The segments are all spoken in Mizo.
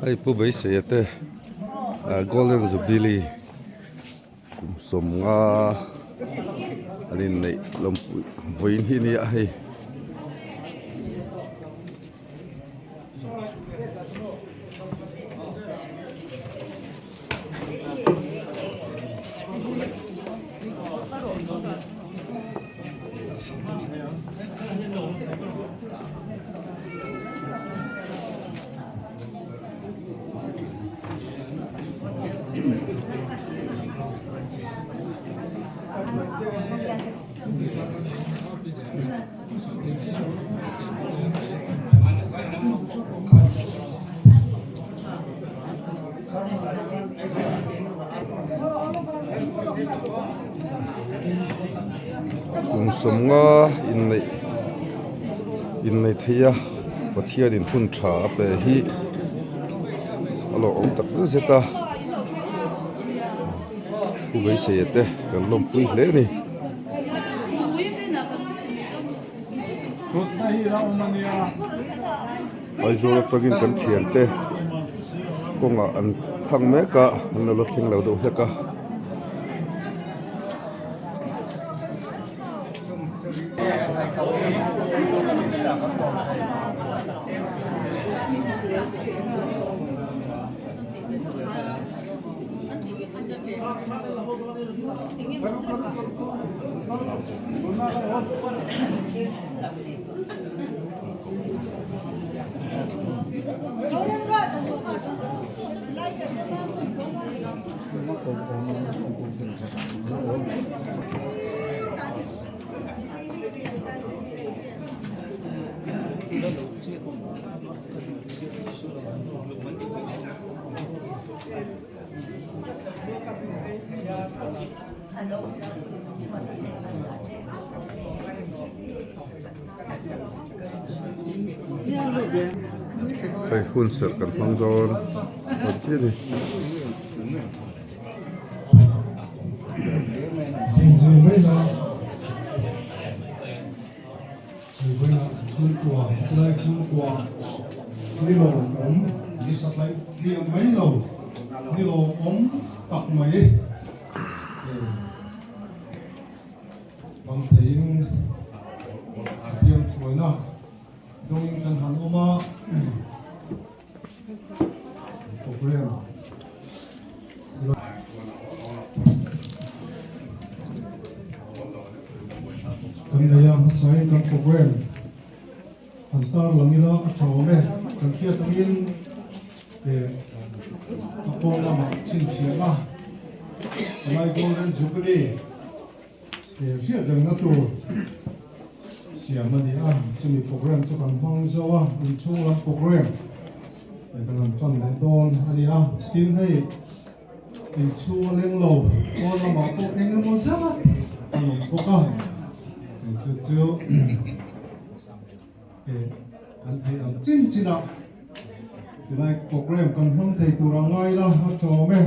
Hei Pu Beiseia te Golden Jubilee kum sawmnga an inneih lawmpui vawiin hi a ni a hei. Kum sawmnga inneih inneih theih a Pathianin hun tha a pe hi a lo awm tak zet zet a pu beiseia te kan lawmpui hle a ni. Aizawl atangin kan thiante kawngah an thang mek a an lo la thleng lo deuh hlek a. Hei hun serh kan hmang dawn dawn chiah a ni. Bang theiin Pathian hruaina dawngin kan han awm a, program kan nei a, hmasain kan program han tar lang ila a tha awm e, kan hriat angin a pawn lamah chhinchhiah a, Palai Golden Jubilee. He hriat rengna tur siam a ni a, chumi program chu kan hmang zo a, inchhung lam program kan han tan leh dawn a ni a, tin hei inchhung a leng lo pawn lamah pawh eng emaw zat an awm bawk a, chu chu kan theih ang chin chin a tilai program kan hmang thei tur a ngai la a tawm e.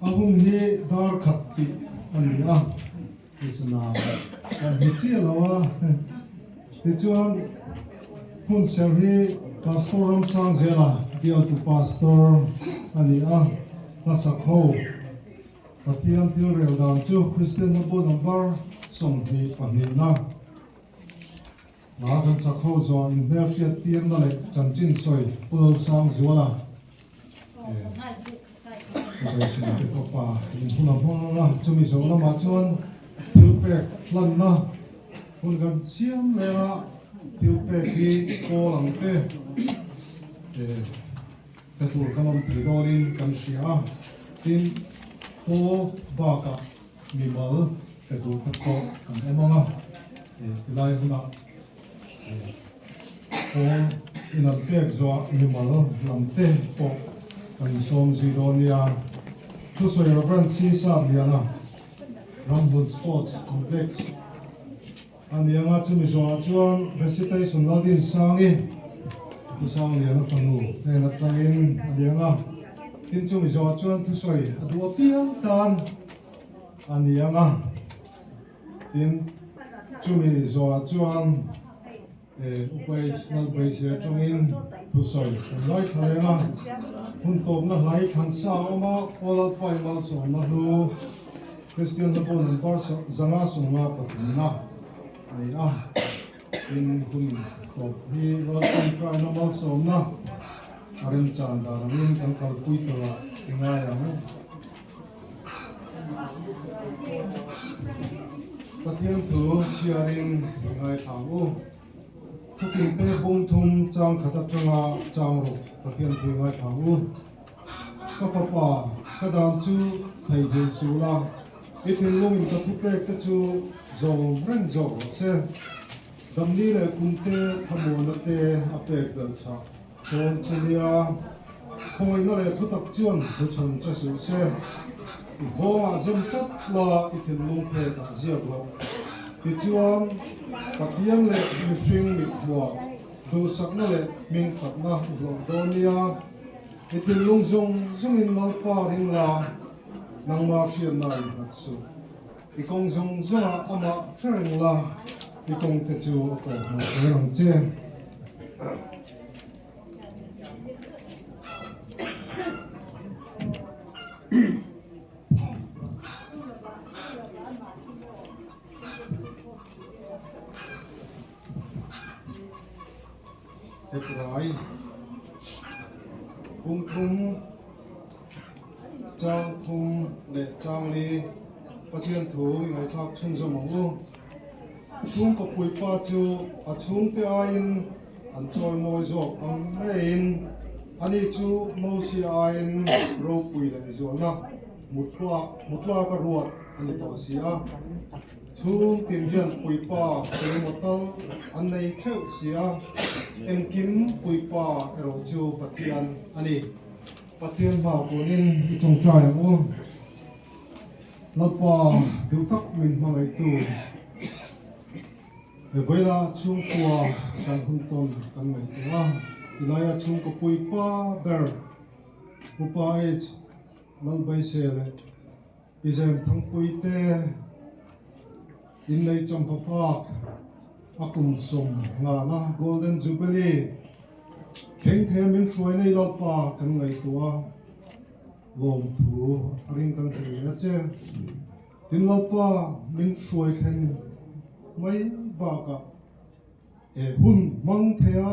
A hun hi dar khat tih a ni a, Krishna kan hmu chiah lo a. Tichuan, hun ser hi Pastor Ramsangzela bialtu Pastor a ni a, hmasak ho Pathian thil rel dan chu Kristian hnabu number 22 na. Hna kan sak ho zawh inhmelhriat tirna leh chanchin sawi Pu Lalsangzuala Operation te fapa in hun a hmang ang a, chumi zawh lamah chuan thil pek hlanna hun kan siam reng a, thil pek hi kawl ang te pe tur kan awm thei dawnin kan hria a, tin kawl bakah mimal pe tur te pawh kan awm ang a, tilai hunah Pawl in an pek zawh mimal lam te pawh kan sawm zui dawn nia. Thusawi Rev. C. Sapliana, Ramhmun Sports Complex a ni anga chumi zawhah chuan Recitation Laldinsangi, Pu Sangliana fanu hnen atangin a ni anga tin chumi zawhah chuan thusawi a duh apiang tan a ni anga tin chumi zawhah chuan. Upa H. Lalbeise atangin thusawi kan ngaithla reng a, hun tawpna hlai thlan sa a awm a, Aw Lalpa i malsawmna hlu Kristian hla pawh number 553 a ni a, tin hun tawp hi Lalpa kaina malsawmna a remchan dan angin kan kalpui turah i ngai ang. Pathian thu chhiarin i ngaithla ang u. Thutinte bung thum chang khat atanga chang rawh Pathian thu i ngaithla ang u. Ka fapa, ka dan chu theihnghilh suh la, i thinlungin ka thupek te chu zawm reng zawk rawh se. Damni leh kumte thlamuanna te a pek belh chah. Dawn che nia, khawngaihna leh thutak chuan hmuchhan che suh se. I nghawngah zem tlat la i thinlung phetah ziak loh. Tichuan, Pathian leh mihring mithmuah duhsakna leh hmingthatna i hlawh dawn nia. I thinlung zawng zawngin Lalpa ring la, nangmah hriatna i nghat suh. I kawng zawng zawngah amah hre reng la, i kawngte chu a kawh hmuh zel ang che. Hebrai bung thum chang thum leh chang li Pathian thu i ngaihthlak chhunzawm ang u. Chhungkaw puipa chu a chhungte aiin an chawi mawi zawk ang ngeiin ani chu Mosia aiin ropui leh zualna hmu tlak a ruat a ni tawh si a. Chhung tin hian puipa engemaw tal an nei theuh si a, engkim puipa erawh chu Pathian a ni. Pathian hma kunin i tawngtai ang u. Lalpa duh tak min hmangaihtu he vawilah chhungkua kan hun tawn kan ngaihtuah a, tilaia chhungkaw puipa ber Upa H. Lalbaise leh Pi Zem Thangpui te innei champha phak a kum 50na Golden Jubilee thleng the min hruai nei Lalpa kan ngaihtuah a, lawmthu a ring kan hrilh leh a che. Tin Lalpa min hruai thlen mai bakah he hun hmang theia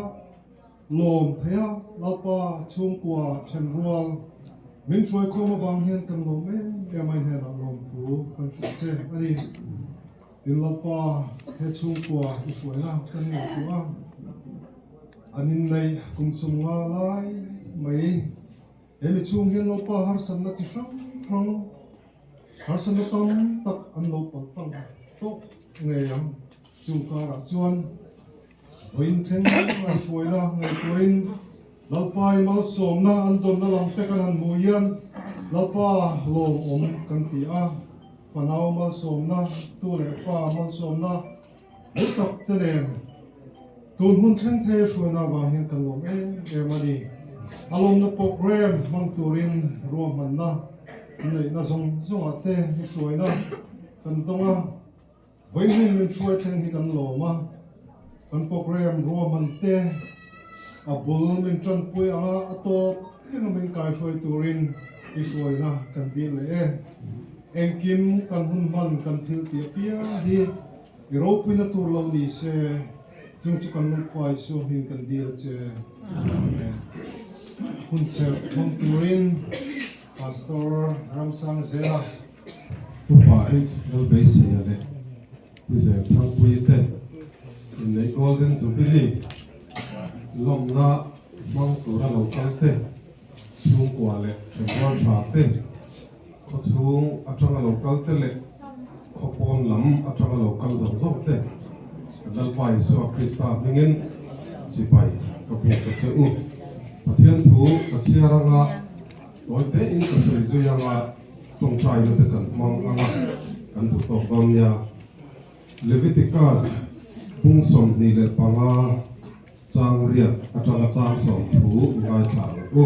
lawm theia Lalpa chhungkua thenrual min hruai khawm avang hian kan lawm em em a, i hnenah lawmthu kan hrilh che a ni. Tin Lalpa he chhungkua i hruaina kan ngaihtuah a, an inneih kum 50 lai mai he mi chhung hian Lalpa harsatna chi hrang hrang harsatna tam tak an lo palh tang tawh ngei ang. Chung karah chuan vawiin thleng an hruaina ngaihtuahin Lalpa i malsawmna an dawnna lam te kan han hmuh hian Lalpa lawmawm kan ti a, fanau malsawmna, tu leh fa malsawmna hmu tak te nen tun hun thleng thei hruaina avang hian kan lawm em em a ni. A lawmna program hmang turin ruahmanna neihna zawng zawngah te i hruaina kan dawng a. Vawiin min hruai thleng hi kan lawm a, kan program ruahman te a bul min tanpui anga a tawp thleng a min kaihruai turin i hruaina kan dil leh e. Engkim kan hun hman kan thil tih apiang hi i ropuina tur lo ni se, chung chu kan Lalpa Isua hming kan dil a che. Amen. Hun serh hmang turin Pastor Ramsangzela. Upa H. Lalbeisei leh Pi Zerthangpuii te inneih Golden Jubilee lawmna hmang tura lo kal te, chhungkua leh thenrual tha te, khawchhung atanga lo kal te leh khawpawn lam atanga lo kal zawng zawng te Lalpa Isua Krista hmingin chibai ka buk ta che u. Pathian thu ka chhiar anga tawi tein ka sawi zui anga tawngtaina te kan hmang anga kan duh tawk dawn nia. Leviticus bung 25 chang riat atanga chang 30 ngaithla ang u.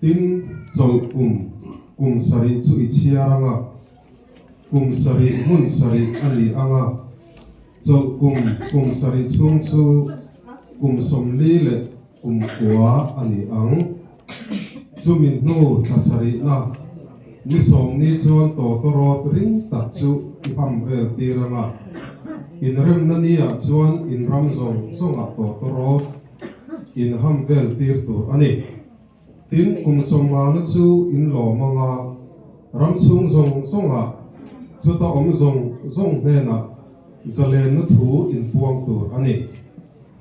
Tin, chawlh kum, kum sarih chu i chhiar anga, kum sarih hmun sarih a ni anga. Chawlh kum kum sarih chhung chu kum 40 leh kum kua a ni ang. Chumi hnu thla sarihna ni 10 chuan tawtawrawt ring tak chu i ham vel tir ang a, inremna niah chuan in ram zawng zawngah tawtawrawt in ham vel tir tur a ni. Tin, kum 50na chu in lawm ang a, ram chhung zawng zawngah chuta awm zawng zawng hnenah zalenna thu in puang tur a ni.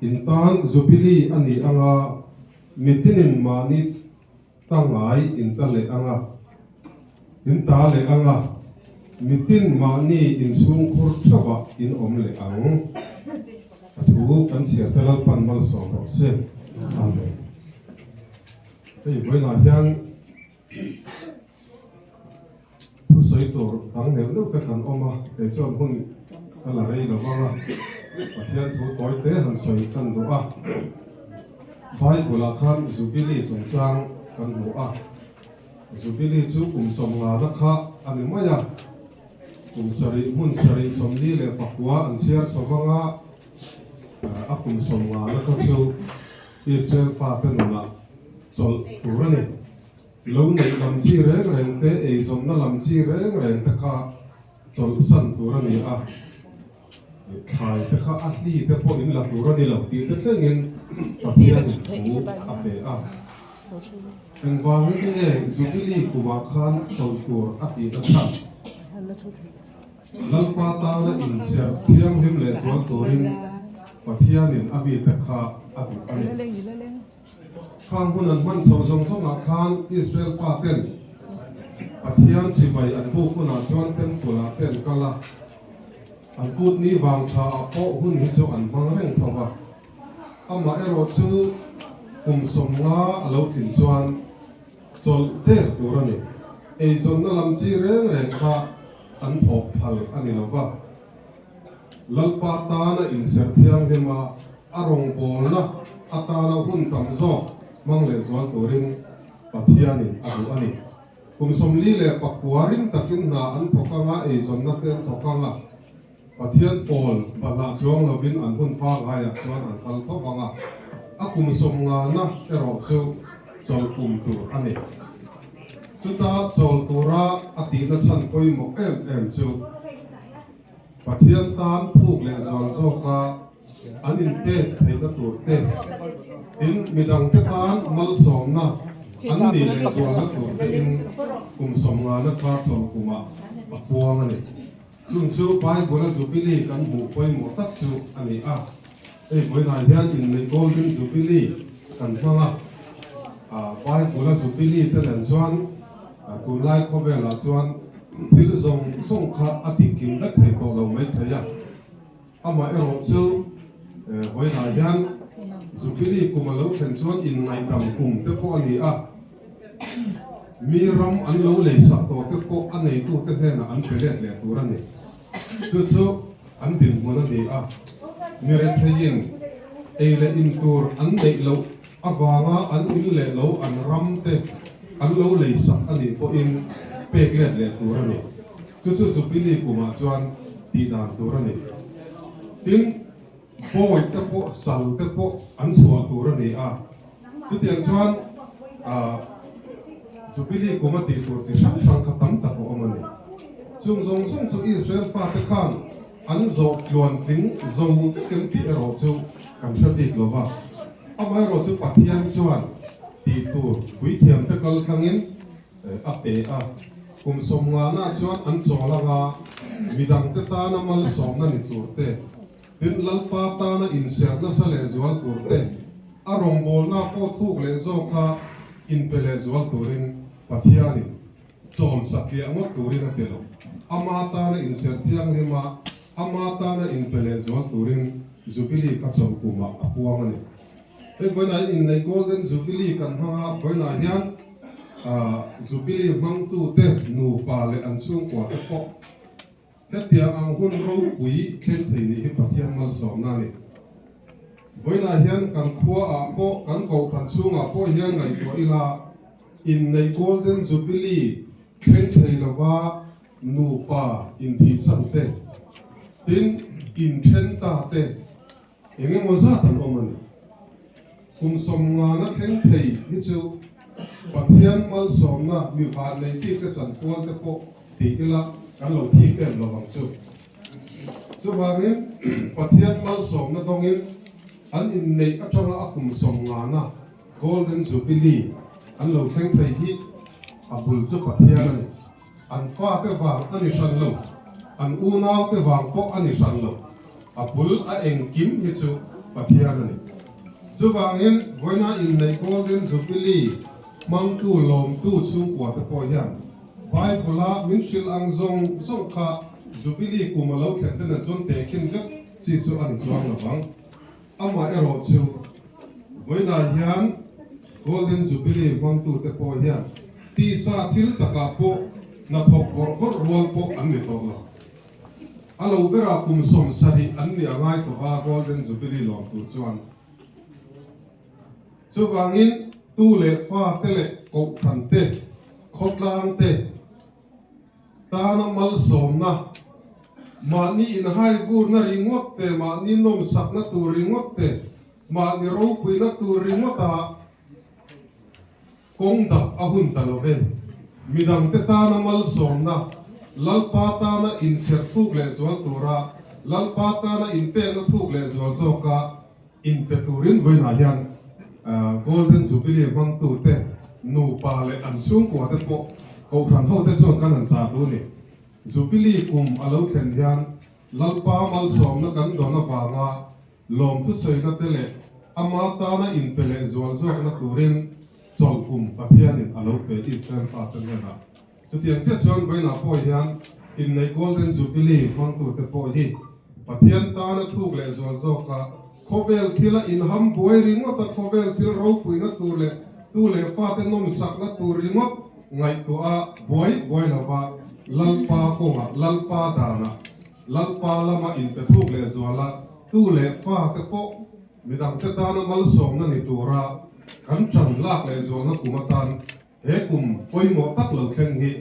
In tan Jubilee a ni ang a, mitinin mahni ta ngai in ta leh ang a, in ta leh ang a, mitin mahni inchhungkhur theuhah in awm leh ang. A thu kan chhiar te Lalpan malsawm rawh se. Amen. Hei vawiinah hian thusawi tur dang neuh neuh te kan awm a, kei chuan hun ka la rei lo vang a, Pathian thu tawi te han sawi kan duh a. Bible ah khan Jubilee chungchang kan hmu a, Jubilee chu kum 50 na kha a ni mai a. Kum sarih hmun sarih 49 an chhiar chho vang a, a kum 50 na kha chu Israel fate nunah chawlh tur a ni. Lo neih lam chi reng reng te, eizawnna lam chi reng reng te kha chawlhsan tur a ni a, thlai te kha a hli te pawh in la tur a ni lo tih te thlengin Pathianin thu a pe a. Engvangin nge Jubilee kumah khan chawlh tur a tih na chhan? Lalpa tana inserh thianghlim lehzual turin Pathianin a mite kha a duh a ni. Khang hun an hman chhoh zawng zawngah khan Israel faten Pathian chibai an buk hunah chuan temple ah te an kal a, an kut ni vang tha ah pawh hun hi chu an hmang reng tho va. Amaherawh chu kum 50 a lo tlin chuan chawlh der tur a ni. Eizawnna lam chi reng reng kha an thawk phal a ni lo va. Lalpa tana inserh thianghlim a, a rawngbawlna atana hun tam zawk hmang leh zual turin Pathianin a duh a ni. Kum 49 ring takin hna an thawk ang a, eizawnna te an thawk ang a, Pathian pawl bahlah chuang lovin an hun pangaiah chuan an kal tho vang a, a kum 50 na erawh chu chawl kum tur a ni. Chuta chawl tura a tihna chhan pawimawh em em chu Pathian tan thuk leh zual zawka an inpek theihna tur te, tin midangte tan malsawmna an nih leh zualna tur tein kum 50 na kha chawl kumah a puang a ni. Chung chu Bible-a Jubilee kan hmuh pawimawh tak chu a ni a. Hei vawiinah hian inneih Golden Jubilee kan hmang a. Bible-a Jubilee te nen chuan tunlai khawvelah chuan thil zawng zawng kha a tikim vek thei tawh lo mai thei a. Amaherawh chu vawiinah hian Jubilee kum a lo thlen chuan inngaihdam kum te pawh a ni a. Mi ram an lo lei sak tawh te pawh a neitute hnenah an pe let leh tur a ni. Chu chu an dinhmun a ni a, mi retheiin ei leh in tur an neih loh avanga an in leh lo an ram te an lo lei sak a nih pawhin pek let leh tur a ni. Chu chu Jubilee kumah chuan tih dan tur a ni. Tin, Bawi te pawh sal te pawh an chhuah tur a ni a, chutiang chuan Jubilee kum a tih tur chi hrang hrang kha tam tak a awm a ni. Chung zawng zawng chu Israel fate khan an zawh tluan tling zo vek em tih erawh chu kan hre bik lo va, amaherawh chu Pathian chuan tih tur puithiamte kal tlangin a pe a, kum 50 na chuan an chawl ang a, midangte tana malsawmna ni tur te, Tin, Lalpa tana inserh nasa lehzual tur te, a rawngbawlna pawh thuk leh zawka inpe lehzual turin Pathianin chawl satliah ngawt turin a ti lo. Ama tana inserh thianghlim a, ama tana inpe lehzual turin Jubilee kha chawlh kumah a puang a ni. Hei vawiinah hian inneih Golden Jubilee kan hmang a, vawiinah hian Jubilee hmangtute nupa leh an chhungkuate pawh Hetiang ang hun ropui thleng thei nih hi Pathian malsawmna a ni. Vawiinah hian kan khuaah pawh, kan kohhran chhungah pawh hian ngaihtuah ila, inneih Golden Jubilee thleng thei lova nupa inthihchhan te, tin, Inthen ta te eng emaw zat an awm a ni. Kum sawmngana thleng thei hi chu Pathian malsawmna mi van nei bik te chanpual te pawh ti ila kan lo thik em lo ang chu. Chuvangin Pathian malsawmna dawngin an inneih atanga a kum sawmngana Golden Jubilee an lo thleng thei hi a bul chu Pathian a ni. An fate vang a ni hran lo, an unaute vang pawh a ni hran lo, a bul a engkim hi chu Pathian a ni. Chuvangin vawiina inneih Golden Jubilee hmangtu lawmtu chhungkuate pawh hian Bible-a min hrilh ang zawng zawng kha Jubilee kum a lo thlen te nen chuan tehkhin vek chi chu a ni chuang lo vang. Amaherawh chu vawiinah hian Golden Jubilee hmangtute pawh hian tisa thil takah pawh hnathawk bawrh bawrh rual pawh an ni tawh lo. A lo berah kum 70 an ni a ngai tawh a Golden Jubilee lawm tur chuan. Chuvangin tu leh fa te leh kohhran te, khawtlang te, Tana malsawmna, mahni inhaivurna ringawt te, mahni nawmsakna tur ringawt te, mahni ropuina tur ringawta kawng dak a hun ta lo ve. Midangte tana malsawmna, Lalpa tana inchherh thuk lehzual tura, Lalpa tana inpekna thuk lehzual zawka Inpe turin vawiinah hian Golden Jubilee hmangtute nupa leh an chhungkuate pawh Kohhran hote chuan kan han chah duh a ni. Jubilee kum a lo thlen hian Lalpa malsawmna kan dawn avanga lawmthusawiina te leh ama tana inpe leh zual zawkna turin chawlh kum Pathianin a lo pe Israel fate hnenah. Chutiang chiah chuan vawiinah pawh hian inneih Golden Jubilee hmangtute pawh hi Pathian tana thuk leh zual zawka khawvel thila inham buai ringawta khawvel thil ropuina tur leh tu leh fate nawmsakna tur ringawt ngaihtuah buai buai lova Lalpa kawngah, Lalpa danah, Lalpa lama inpe thuk leh zuala tu leh fate pawh midangte tana malsawmna ni tura kan tan lak leh zualna kum atan He kum pawimawh tak lo thleng hi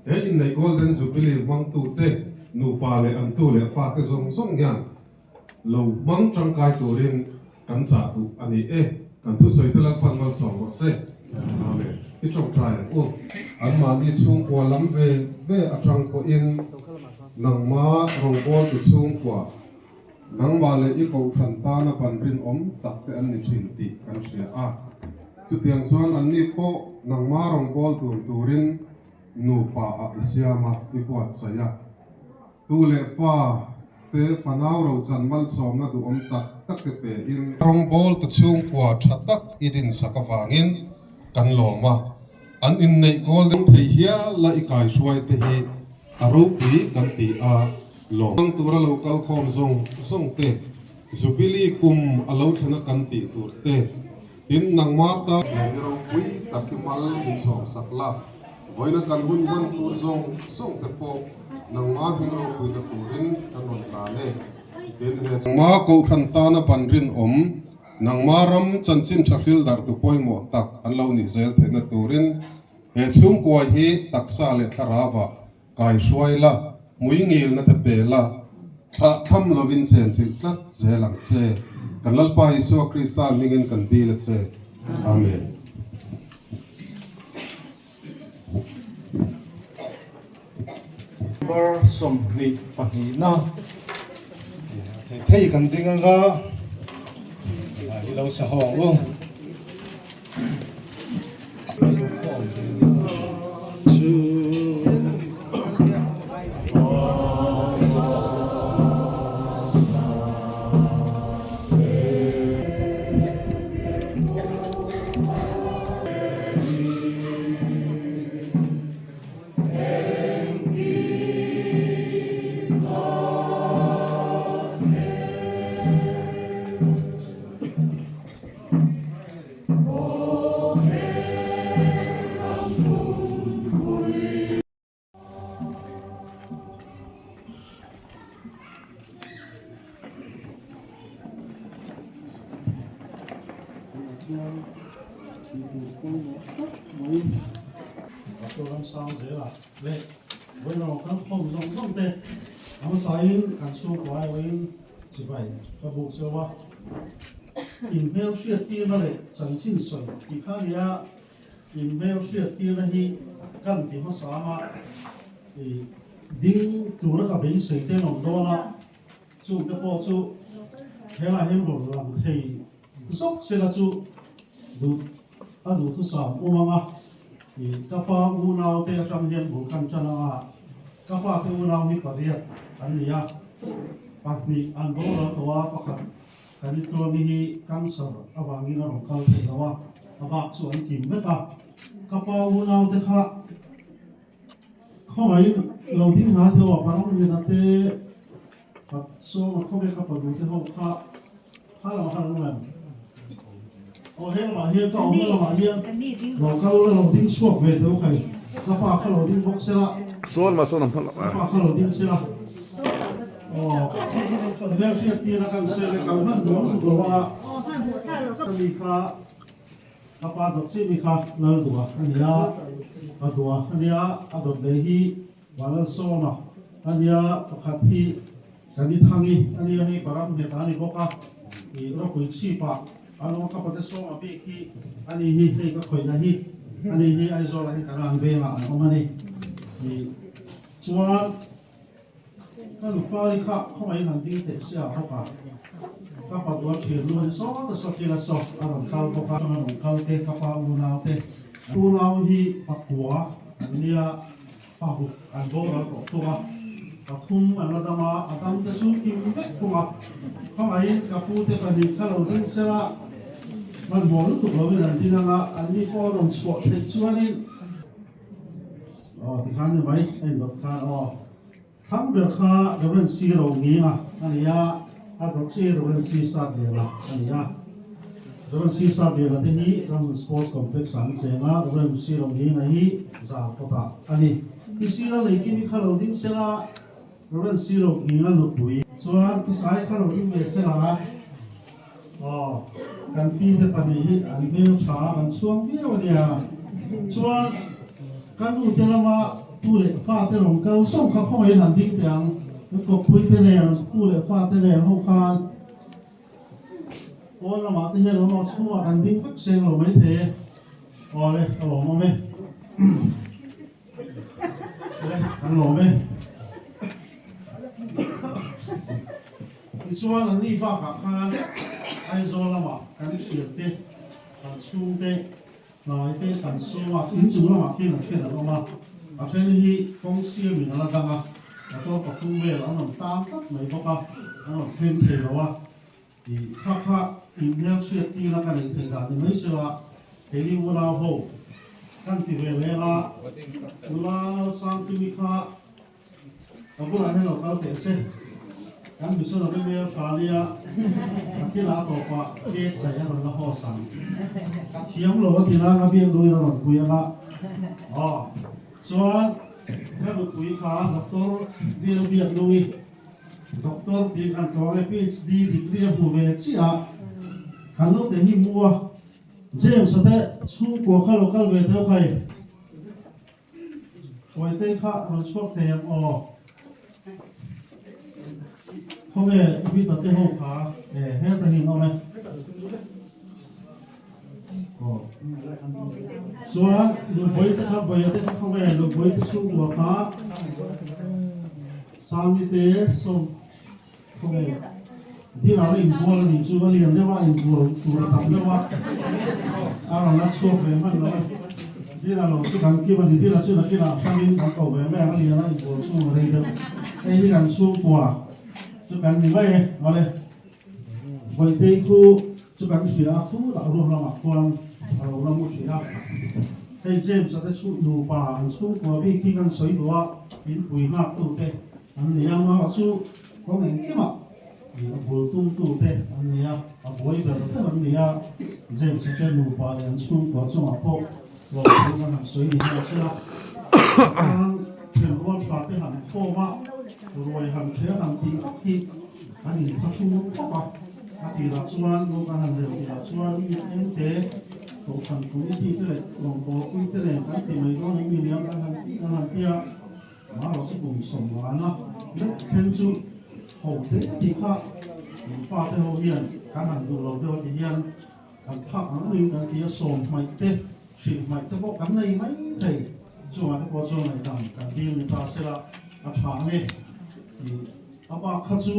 he inneih Golden Jubilee hmangtute nupa leh an tu leh fate zawng zawng hian lo hmang tangkai turin kan chah duh a ni e. Kan thusawi te Lalpan malsawm rawh se. Amen. I tawngtai ang u. Anmahni chhungkua lam ve ve atang pawhin nangma rawngbawltu chhungkua, nangmah leh i kohhran tana ban rinawm tak te an ni thin tih kan hria a. Chutiang chuan anni pawh nangma rawngbâwl tur turin nupa ah i siam a, i buatsaih a. Tu leh fa te fanau rochan malsawmna duhawm tak tak te pein. Rawngbâwl tu chhungkua tha tak i dinsak avangin kan lawm a, an inneih kawl deuh thei hial a i kaihruai te hi a ropui kan ti a lawm. Hmang tura lo kal khawm zawng zawng te, Jubilee kum a lo thlena kan tih tur te, Tin, nangmah ta leh i ropui tak hi mal min sawm sak la, vawiina kan hun hman tur zawng zawng te pawh nangmah hming ropuina turin kan rawn hlan e. Tin, he. Nangmah Kohhran tana ban rinawm, nangmah ram chanchin tha hril darhtu pawimawh tak an lo nih zel theihna turin he chhungkua hi taksa leh thlarauah Kaihruai la, hmui ngilna te pe la, thlah tham lovin chenchilh tlat zel ang che. Kan Lalpa Isua Krista hmingin kan dil a che. Amen. Number 22na thei thei kan ding anga hi lo sa ho ang u. Chibai ka buk zauh a, inhmel hriattirna leh chanchin sawi tih kha a nia, inhmel hriattirna hi kan ti hmasa ang a, ih ding tura ka beisei te an awm dawn a, chungte pawh chu helaiah hian rawn lang thei zawk sela chu duh a duhthusam awm ang a, ih ka pa unaute atang hian bul kan tan ang a, ka pate unau hi pariat an ni a, pahnih an boral tawh a, pakhat kan i tluangi hi cancer avangin a rawn kal thei lo a, a bak chu an kim vek a, ka pa unaute kha khawngaih lo ding hnai deuh a, Parangriana te Sawma khawve ka panu te ho kha kha lamah khan an awm em? Aw he lamah hian ka awmna lamah hian lo kal ula lo ding chhuak ve teh u khai ka pa kha lo ding bawk sela Sawn mah sawn a hma lamah ka pa kha lo ding sela aw hmelhriat tir a kan sel e kal hman hmuh lutuk lo anga ka mi kha ka pa dawt chi mi kha lal duh a ania ka duh a ania a dawt leh hi Vanlalsawma a nia, pakhat hi Kanithangi a nia, hei Param nghet a ni bawk a, ih ropui chhipah a lung a ka pate Sawma bik hi a ni hi, hei ka khawihna hi a ni hi Aizawlah hian Kanan vengah an awm a ni. Ih chuan ka nufari kha khawngaihin han ding teh se ah bawk a, ka pa duan thian lu a ni saw ta saw thil a saw a rawn kal bawk a, a rawn kal te ka pa unau te unau hi pakua an nia. Paruk an boral tawh thung a, pathum an la dam a, a dam te chu kim vek thung a. Khawngaihin ka pu te pahnih kha lo ding sela, hmanhmawh lutuk loin an ding ang a, an ni pawh rawn chhuah theih chuanin aw tikhan ni mai a indawt khan aw. Thlang ber kha Reverend C Ronginga a ni a, a dawt chi Reverend C Satliana a ni a. Reverend C Satliana te hi Ramhmun Sports Complex ah an cheng a, Reverend C Ronginga hi Zarkawtah a ni. Pi Sila Leikimi kha lo ding sela, Reverend C Ronginga nupui. Chuan Pi Sai kha lo ding ve sela, aw kan pi te pahnih hi an hmel tha a, kan chhuang viau a nia. Chuan ka nu te lama tu leh fa te rawn kal zawng kha khawngaihin han ding teh ang, kan kawppui te nen tu leh fa te nen ho khan pawn lamah te hian awm ang chhungah kan ding vek seng lo maithei e. Aw le, ka lawm awm e. Le, kan lawm e. Tichuan an ni bakah khan Aizawl lamah kan thiante, kan chhungte, hnaite kan sawm a, inchung lamah khian a then an awm a, a then hi kawng siamin a la dang a, motor pathum vel an rawn tan tlat mai bawk a, an rawn thleng thei lo a, ih kha kha inhmelhriat tir a ka neih theih dan ni mai sela keini unau ho kan ti ve leng a, nula Sangkimi kha Ka bulah hian lo kal teh se. Kan missionary hmel tha nia a thil a tawpah cake zai a rawn la haw sang. Ka thiam lo a ti nang a biak luin a rawn pui anga. Aw chuan ka nupui kha doctor bial biak lui doctor tih kan tlawng e PhD degree a hmu ve chiah a. Kan naute hi mu a James a te chhungkua kha lo kal ve deuh khai. Hruaitei kha rawn chhuak thei ang aw. Khawnge Vita te ho kha e heta hi an awm e. Aw. Chuan Lubawih te kha Bawia te kha khawnge Lubawih te chhungkua kha Sangi te sawm Khawnge Dila la inbual a nih chu a lian deuh a inbual tur a tam deuh a a rawn la chhuak ve hman lo e. Dila lo chu kan kim a ni Dila chu nakinah hrangin kan ko ve mai ang a lian a inbual chhung a rei deuh. Hei hi kan chhungkua chu kan ni mai e mawle. Vawihtei khu chu kan hria a khu lah room lamah khuan a lo la mu hrih a. Hei James a te chhung nupa an chhungkua bik hi kan sawi duh a inpui nghak tute an ni a mah chu Kawng engkimah a bul tumtute an ni a, a buai ber ber an ni a, James-a te nupa leh an chhungkua chungah pawh lawmthu kan han sawi ni hian a hria. Khan thenrual tha te han khawm a, ruai han ṭheh han tih vak hi an inthlahrung khawp a, a tirah chuan lu kan han rel tirah chuan mi engte Kohhran committee te leh rawngbawlpui te nen kan ti mai dawn em ni niang kan han ti kan han ti a. Marawh chu kum sawmlana lek thleng chu ho te tih kha In fate ho hian kan han duh lo deuh a ti hian kan thlak ang angin kan ti a, sawm hmaih te, hrilh hmaih te pawh kan nei mai thei. Chungah te pawh chuan ngaihdam kan dil ni ta sela a tha ang e. A bak kha chu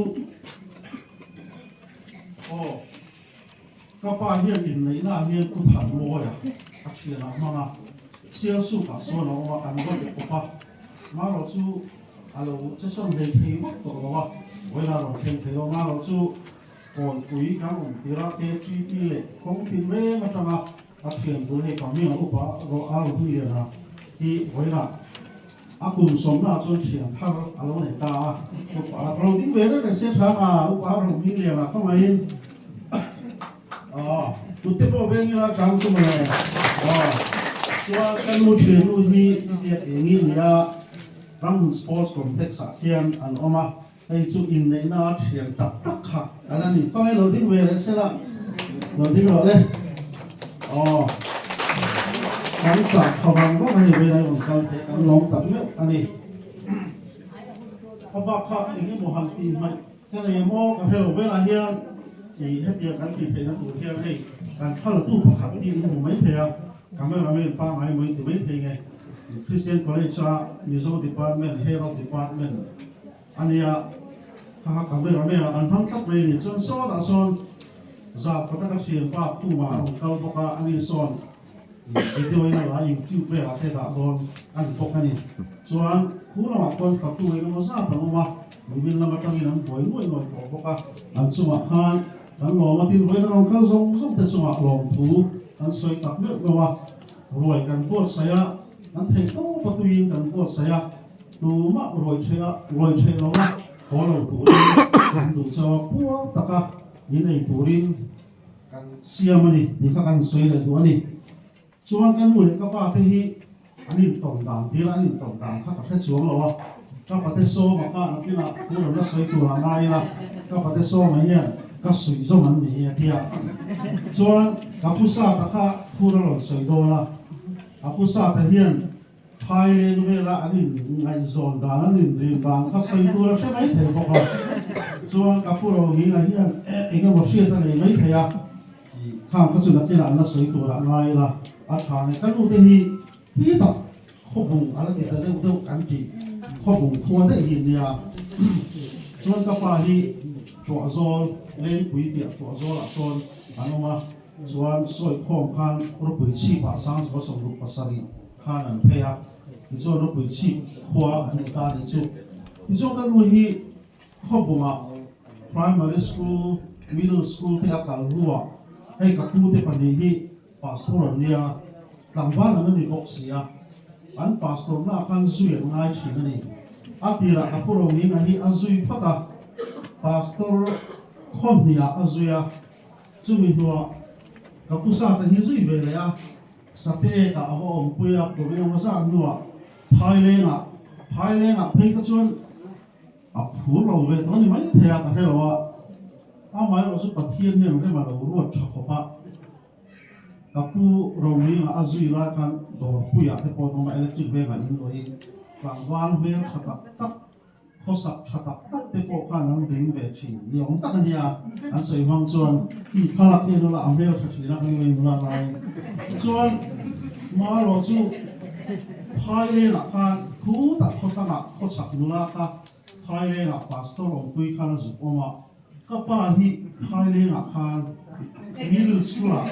aw. Ka pa hian inneihna ah hian u Thanmawia a thian ah hmang a, Sialsuk ah sawn a awm a, kan va be pawp a, marawh chu a lo che sawn hlei thei vak tawh lo a, vawiin a rawn thleng thei lo, marawh chu Kawnpui kan awm tir a, KTP leh kawngtin reng atanga a thian bul hei Paming a upa rawh a rawn hung lian a hi vawiin ah A kum sawmna ah chuan thian thar a lo nei ta a, upa a ro ding ve reng reng sia tha nga, upa a ro hming lian ah ka ngaiin aw tute pawh veng ila chang chu mawle aw chuan ka nu thiannu hi biak eng i nia Ramhmun Sports Complex ah khian an awm a, hei chu inneihna a thian tak tak kha an a ni, ka ngai lo ding ve leh sela lo ding rawh le aw kan chah tha vang vang a hei vela i rawn kal theih kan lawm tak meuh a ni ka bak kha eng emaw han tih hmaih ka nei emaw ka hre lo velah hian ih hetiang kan tih theihna tur hian hei kan thlalatu pakhat hi in hmu mai thei a cameraman pangngai emaw in ti mai thei nge Christian College a Mizo Department Head of Department A nia, kha kha cameraman ah kan hmang tlat mai a ni. Chuan sawtah sawn zah kawta ka thianpa khumah a rawn kal bawk a, ani sawn video in a la YouTube velah te dah dawn a ni bawk a ni. Chuan khu lamah khuan fatu engemaw zat an awm a, nimin lam atangin an buai nuai nuai tawh bawk a, an chungah khan kan lawm a, tin vawiin a rawn kal zawng zawng te chungah lawmthu kan sawi tak meuh meuh a, ruai kan buatsaih a, kan theih tawp a tuiin kan buatsaih a. Tumah ruai ṭheh a, ruai ṭheh lo a, haw lo turin kan duh chauh a, puar taka min ei turin kan siam a ni tih kha kan sawi leh duh a ni. Chuan ka nu leh ka pa te hi an intawn dan tir a, an intawn dan kha ka hre chuang lo a, ka pate sawma kha nakinah thu rawn la sawi tur a ngai ila, ka pate sawma hian ka suih zawm an ni hi a ti a. Chuan ka pu Sata kha thu ra rawn sawi dawn a, a pu Sata hian Phaileng vela an in ngaihzawn dan, an in rim dan kha sawi tur a hre mai thei bawk a. Chuan ka pu Rohminga hian eng emaw hriat a nei mai thei a, khang kha chu nakinah an la sawi tur ah ngai ila a tha nge. Ka nu te hi hi tak khawbung a la ti ta deuh deuh kan tih khawbung khua daih hi nia. Chuan ka pa hi Tuahzawl, Lengpui piah Tuahzawl ah sawn an awm a. Chuan sawi khawm khan ropui chhip ah Sangzual 67 khan an phei a, tichuan ropui chhip khua an ni ta anih chu. Tichuan ka nu hi Khawbungah Primary School, Middle School te a kal hnuah hei ka pu te pahnih hi Pastor an nia, tlangval an ani bawk si a, an Pastor na khan zui an ngai thin a ni. A tirah ka pu Rohminga hi a zui phawt a, Pastor khawhnih ah a zui a, Chumi hnuah ka pu sa te hi zui ve leh a, Sate ka a va awmpui a, kum engemaw zat hnuah Phailengah, Phailengah phei kha chuan a phur lo ve tawh a ni mai thei a, ka hre lo a, amaherawh chu Pathian hian rem a lo ruat tha khawp a, ka pu Rohminga a zui lai khan dawrpuiah te pawh an awm a, electric vengah in luahin tlangval hmel tha tak tak, Khawsak tha tak tak te pawh khan an ring ve thin ni awm tak a nia, an sawi hmang chuan khi thlalak hi nula a hmel tha thin a kan ngei nula laiin chuan marawh chu Phailengah khan thu tak khawthlangah khawchhak nula kha Phailengah pastor awmpui khan a zuk awm a, ka pa hi Phailengah khan middle school ah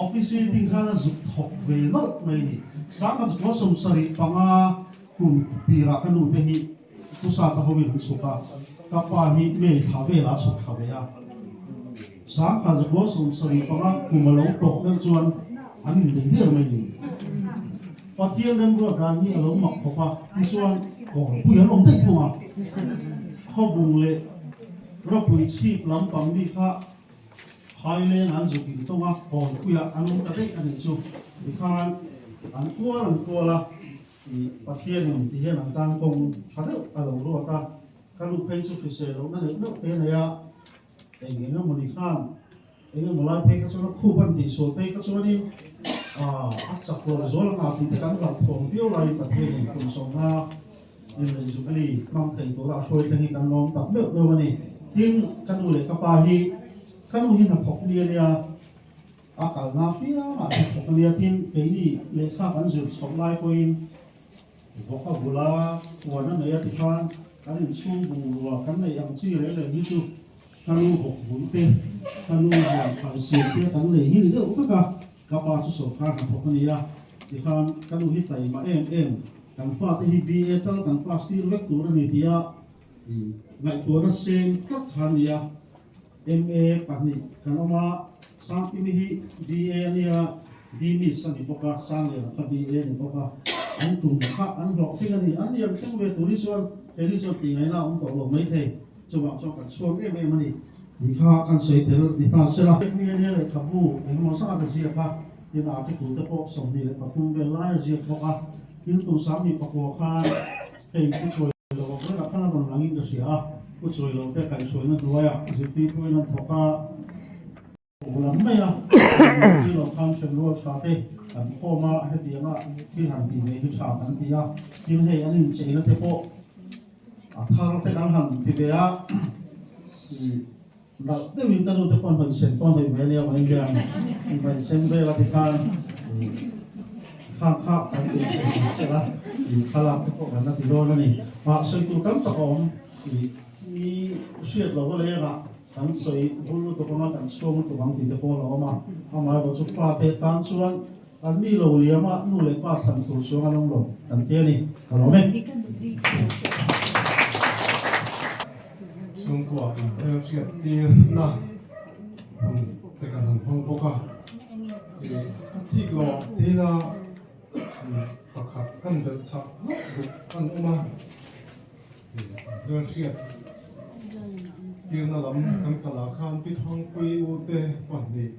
officiating khan a zuk thawk ve nawlh mai a ni, Sangha 75 Kum tirah ka nu te hi Pu Sata hoin an chhuk a, ka pa hi May thla velah a chhuk thla ve a. Sangkhat zakua 75 kum a lo tawp meuh chuan an indei der mai ni. Pathian remruat dan hi a lo mak khawp a, tichuan kawrpui an awm daih thung a. Khawbung leh ropui chhip lampang mi kha Phaileng an zuk in tawng a, kawnpuiah an awm ta daih a nih chu. Tikhan an kual an kual a. Pathianin ti hian an tan kawng tha deuh a lo ruat a, ka nu phei chu hrisel lohna neuh neuh te nei a, eng eng emawni khan eng emaw lai phei kha chuan a khup an tihsual phei kha chuanin a chak lo zual anga tih te kan hlauhthawng viau laiin Pathianin kum sawmna inneih Jubilee hmang thei tura a hruai thleng hi kan lawm tak meuh meuh a ni. Tin, ka nu leh ka pa hi, ka nu hi hnathawk mi a nia, a kalna apiangah hnathawk a nia. Tin, keini lehkha kan zir chhoh lai pawhin vawk a bula puan a nei a tikhan kan inchhung bungrua kan neih ang chi reng reng hi chu ka nu vawk bul te, ka nu huan phal siam te kan nei hi ni deuh vek a. Ka pa chu sawrkar hnathawk a ni a, tikhan ka nu hi taima em em, kan fate hi BA tal kan pass tir vek tur a ni tia ngaihtuahna seng tlat kha a ni a. MA pahnih kan awm a, Sangkimi hi BA a nia, BMIS a ni bawk a, Sangliana kha BA a ni bawk a, an tum kha an hlawhtling a ni. An lian thleng ve tur hi chuan kei hi chuan tih ngaihna a awm tawh lo maithei, chuvang chuan kan chhuak em em a ni. Tih kha kan sawi tel ni ta sela. Hemi ania lehkhabu engemaw zat a ziak a, tin article te pawh 23 vel lai a ziak bawk a. Tin tum sangni pakua khan hei Pu Chuai lo ang velah khan a rawn langin ka hria a, Pu Chuai lo te kaihhruaina hnuaiah zirtirtuin an thawk a, Pu lam mai a, zirtirtu lo khan hremrual tha te kan khawm a, hetianga thil han tih ve hi tha kan ti a, tin hei an incheina te pawh A thar te kan han ti ve a, nalh deuhin ka nu te pawh hnawih sen pawh hnawih ve ania vawiin hian hnawih sen vel a ti khan khang kha kan ti ve sel a, thlalak te pawh kan la ti dawn a ni. Ah sawi tur tam tak a awm i hriat loh a lengah kan sawi vul lutuk anga kan chhuang lutuk ang tih te pawh a la awm a, amaherawhchu chu fate tan chuan An mi lo liam a, nu leh pa thlan tur chuang an awm lo kan ti a ni. Ka lawm e. Chhungkua inhmel hriat tirna hun te kan han hmang bawk a, ih a thik lo ang tina pakhat kan belh chak hlauh duh kan awm a, ih inhmel hriat tirna lam kan kal ah khan Pi Thangpui u te pahnih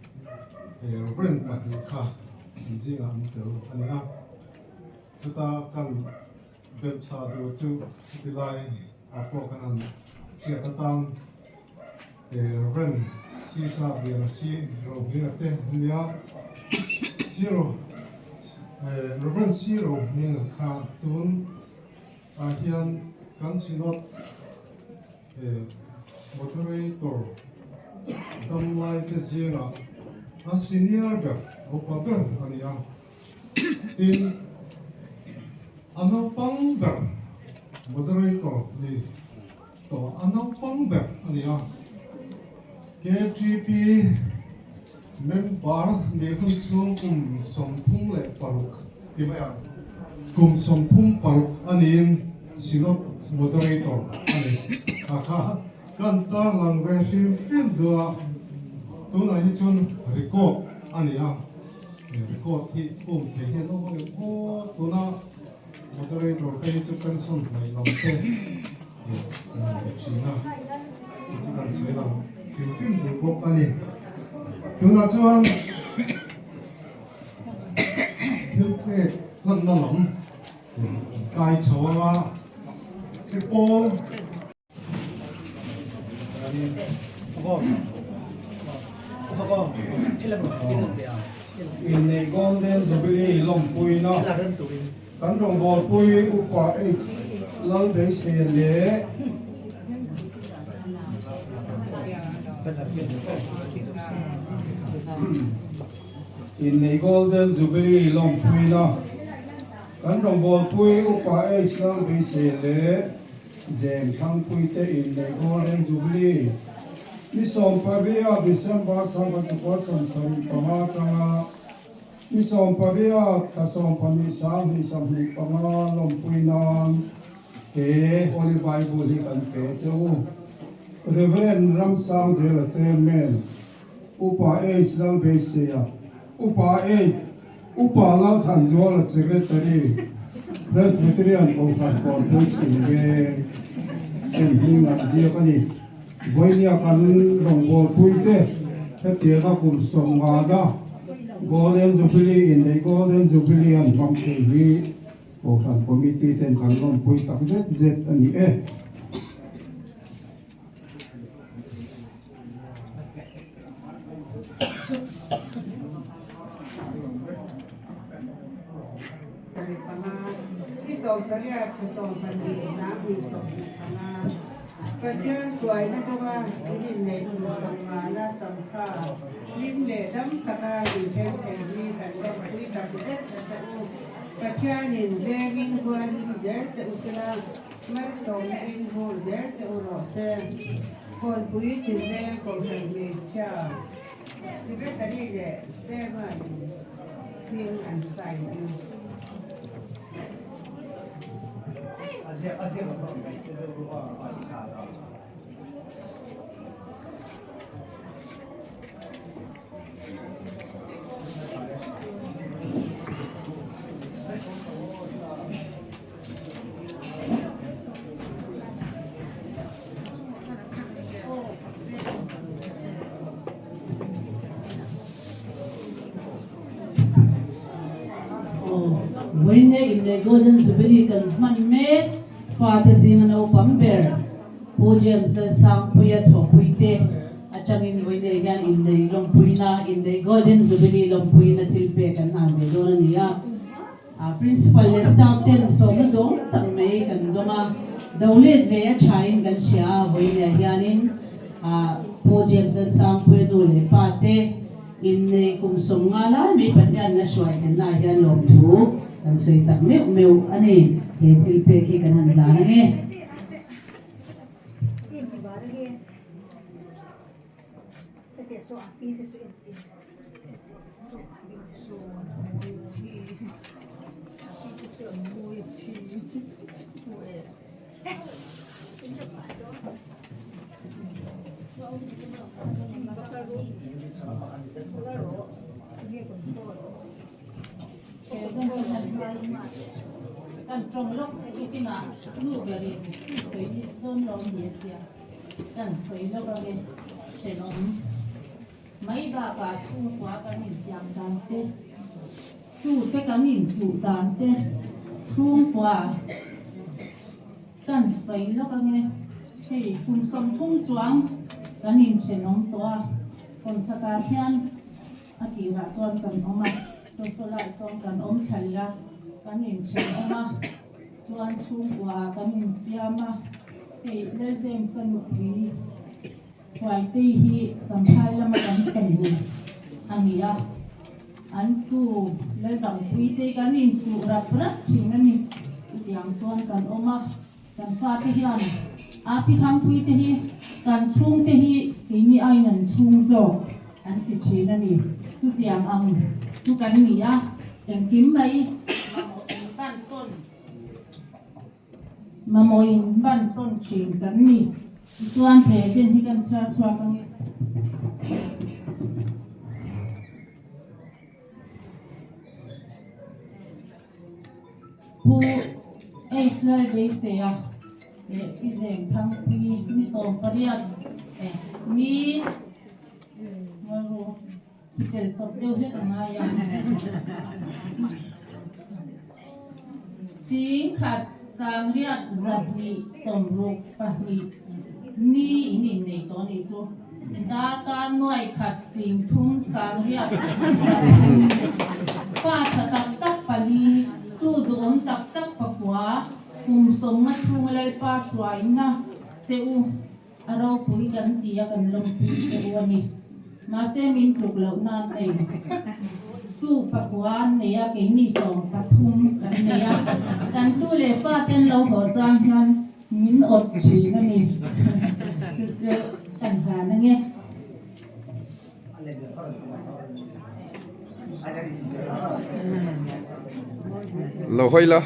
Reverend pahnih kha an zingah an tel a ni a, chuta kan belhchhah duh chu heti lai ah pawh kan han hriat atan Reverend Sisa Liana Si Rohminga te a nia, Zero Reverend Si Rohminga kha tun ah hian kan Synod Moderator damlai te zingah a senior ber, upa ber a ni a, tin a naupang ber moderator ni tawh a naupang ber a ni a, KTP member nih hun chhung kum 36 ti mai ang, kum 36 a niin Synod Moderator a ni. Kha kha kan tarlang ve hrim hrim duh a, tunah hi chuan record a ni a, record hi um thei hian awm ang em aw, tuna Moderator te hi chu pension hnaih lam te an ni thin a, chu chu kan sawi lang hrim hrim duh bawk a ni. Tunah chuan thil pek hlanna lam Kai chho anga i pawl. Innei Golden Jubilee lawmpuina kan rawngbawlpui Upa H Lalbeise leh Innei Golden Jubilee lawmpuina Kan rawngbawlpui Upa H Lalbeise leh Zeng Thangpuite inneih Golden Jubilee ni 18 December 1975 atanga ni 18 thla 12 2025 lawmpui nan he Holy Bible hi kan pe che u. Rev. Ramsangzela Chairman, Upa H Lalbeisea, Upa H Upa Lalthanzuala Secretary, Presbyterian Kohhran Kawnpui Chhim Veng en hming an ziak a ni. Vawinia kan rawngbawlpuite hetianga kum 50 na Golden Jubilee inneih Golden Jubilee an hmang thei hi Kohhran Committee ten kan lawmpui tak zet zet a ni e. Ni 18 thla 12 2025. Pathian hruaina kawnga in inneih tum sawmngana changkha hlim leh dam taka inthleng thei hi kan lawmpui tak zet a che u. Pathianin vengin hualhim zel che u sela, malsawmna in hur zel che u rawh se. Kawnpui Chhimveng Kohhran Hmeichhia Secretary leh Chairman in hming an sign a ni. Vawiin inneih Golden Jubilee kan hman mek fate zinga naupang ber Pu James Lalsangpuia thawhpuite atangin vawiin hian inneih lawmpuina inneih Golden Jubilee lawmpuina thil pek an hlan ve dawn a ni a. Principal leh staff ten sawmna dawng tak mai kan dawng a, do let ve a thain kan hria a, vawiinah hianin Pu James Lalsangpuia nu leh pa te inneih kum 50 lai mai Pathian in a hruai thlennaah hian lawmthu kan sawi tak meuh meuh a ni. He thil pek hi kan han hlan ange. Kan sawi lawk ange thenawm mai bakah chhungkua kan insiam dan te, tute kan inchuh dan te chhungkua kan sawi lawk ange hei kum 30 chuang kan inthenawm tawh a, kawmchhakah hian a tirah chuan kan awm a, saw lai sawn kan awm thla leh a, kan inthenawm a. Chuan chhungkua ah kan insiam a, hei Lal James-a nupui Huaitei hi Champhai lama kan fanu a ni a, an tu Lal Dangpuitei kan inchuh rap rap thin a ni. Chutiang chuan kan awm a, kan fate hian Api Thangpuite hi kan chhungte hi keini aiin an chhung zawk an ti thin a ni. Chutiang ang chu kan ni a. Engkim mai mamawh in ban tawn mamawh in ban tawn thin kan ni. Tichuan present hi kan chhiar chhuak ang e. Pu H Lalbeiseia leh Pi Zengthangpuii ni 18 ni Sikel chawp deuh hlek a ngai a. 1000 962 ni in innei tawh a nih chu. Darkar 1000 300 3 pa tha tak tak pali, tu duhawm tak tak pakua, kum 50 chhunga Lalpa hruaina che u. A ropui kan ti a, kan lawmpui che u a ni. Mahse min tluk loh nan nei tu pakua an nei a, keini 13 kan nei a. Kan tu leh pa ten lo haw chang hian min awt thin a ni. Chu chu kan hlan ange. Lo hawi la.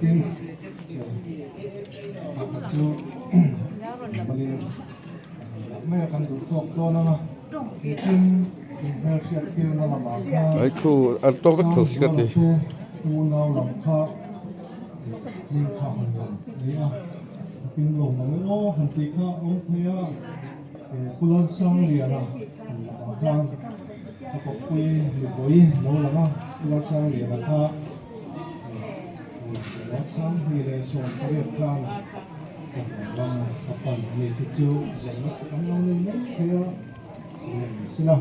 Tin, pakhat chu malin mai a kan duh tawk dawn ang a, nichin inhmelhriat tirna lamah khan Sangzuala te unau lam kha hming kha han lang ni a, tin lawm ang e aw han tih kha awm thei a, Pu Lalsangliana han lakah khan ka kawppui nupui lo lang a, Pu Lalsangliana kha 28 khan. chak lam a pan a ni. Chu chu zawhna kan lo nei mai thei a, chu leh ni sila.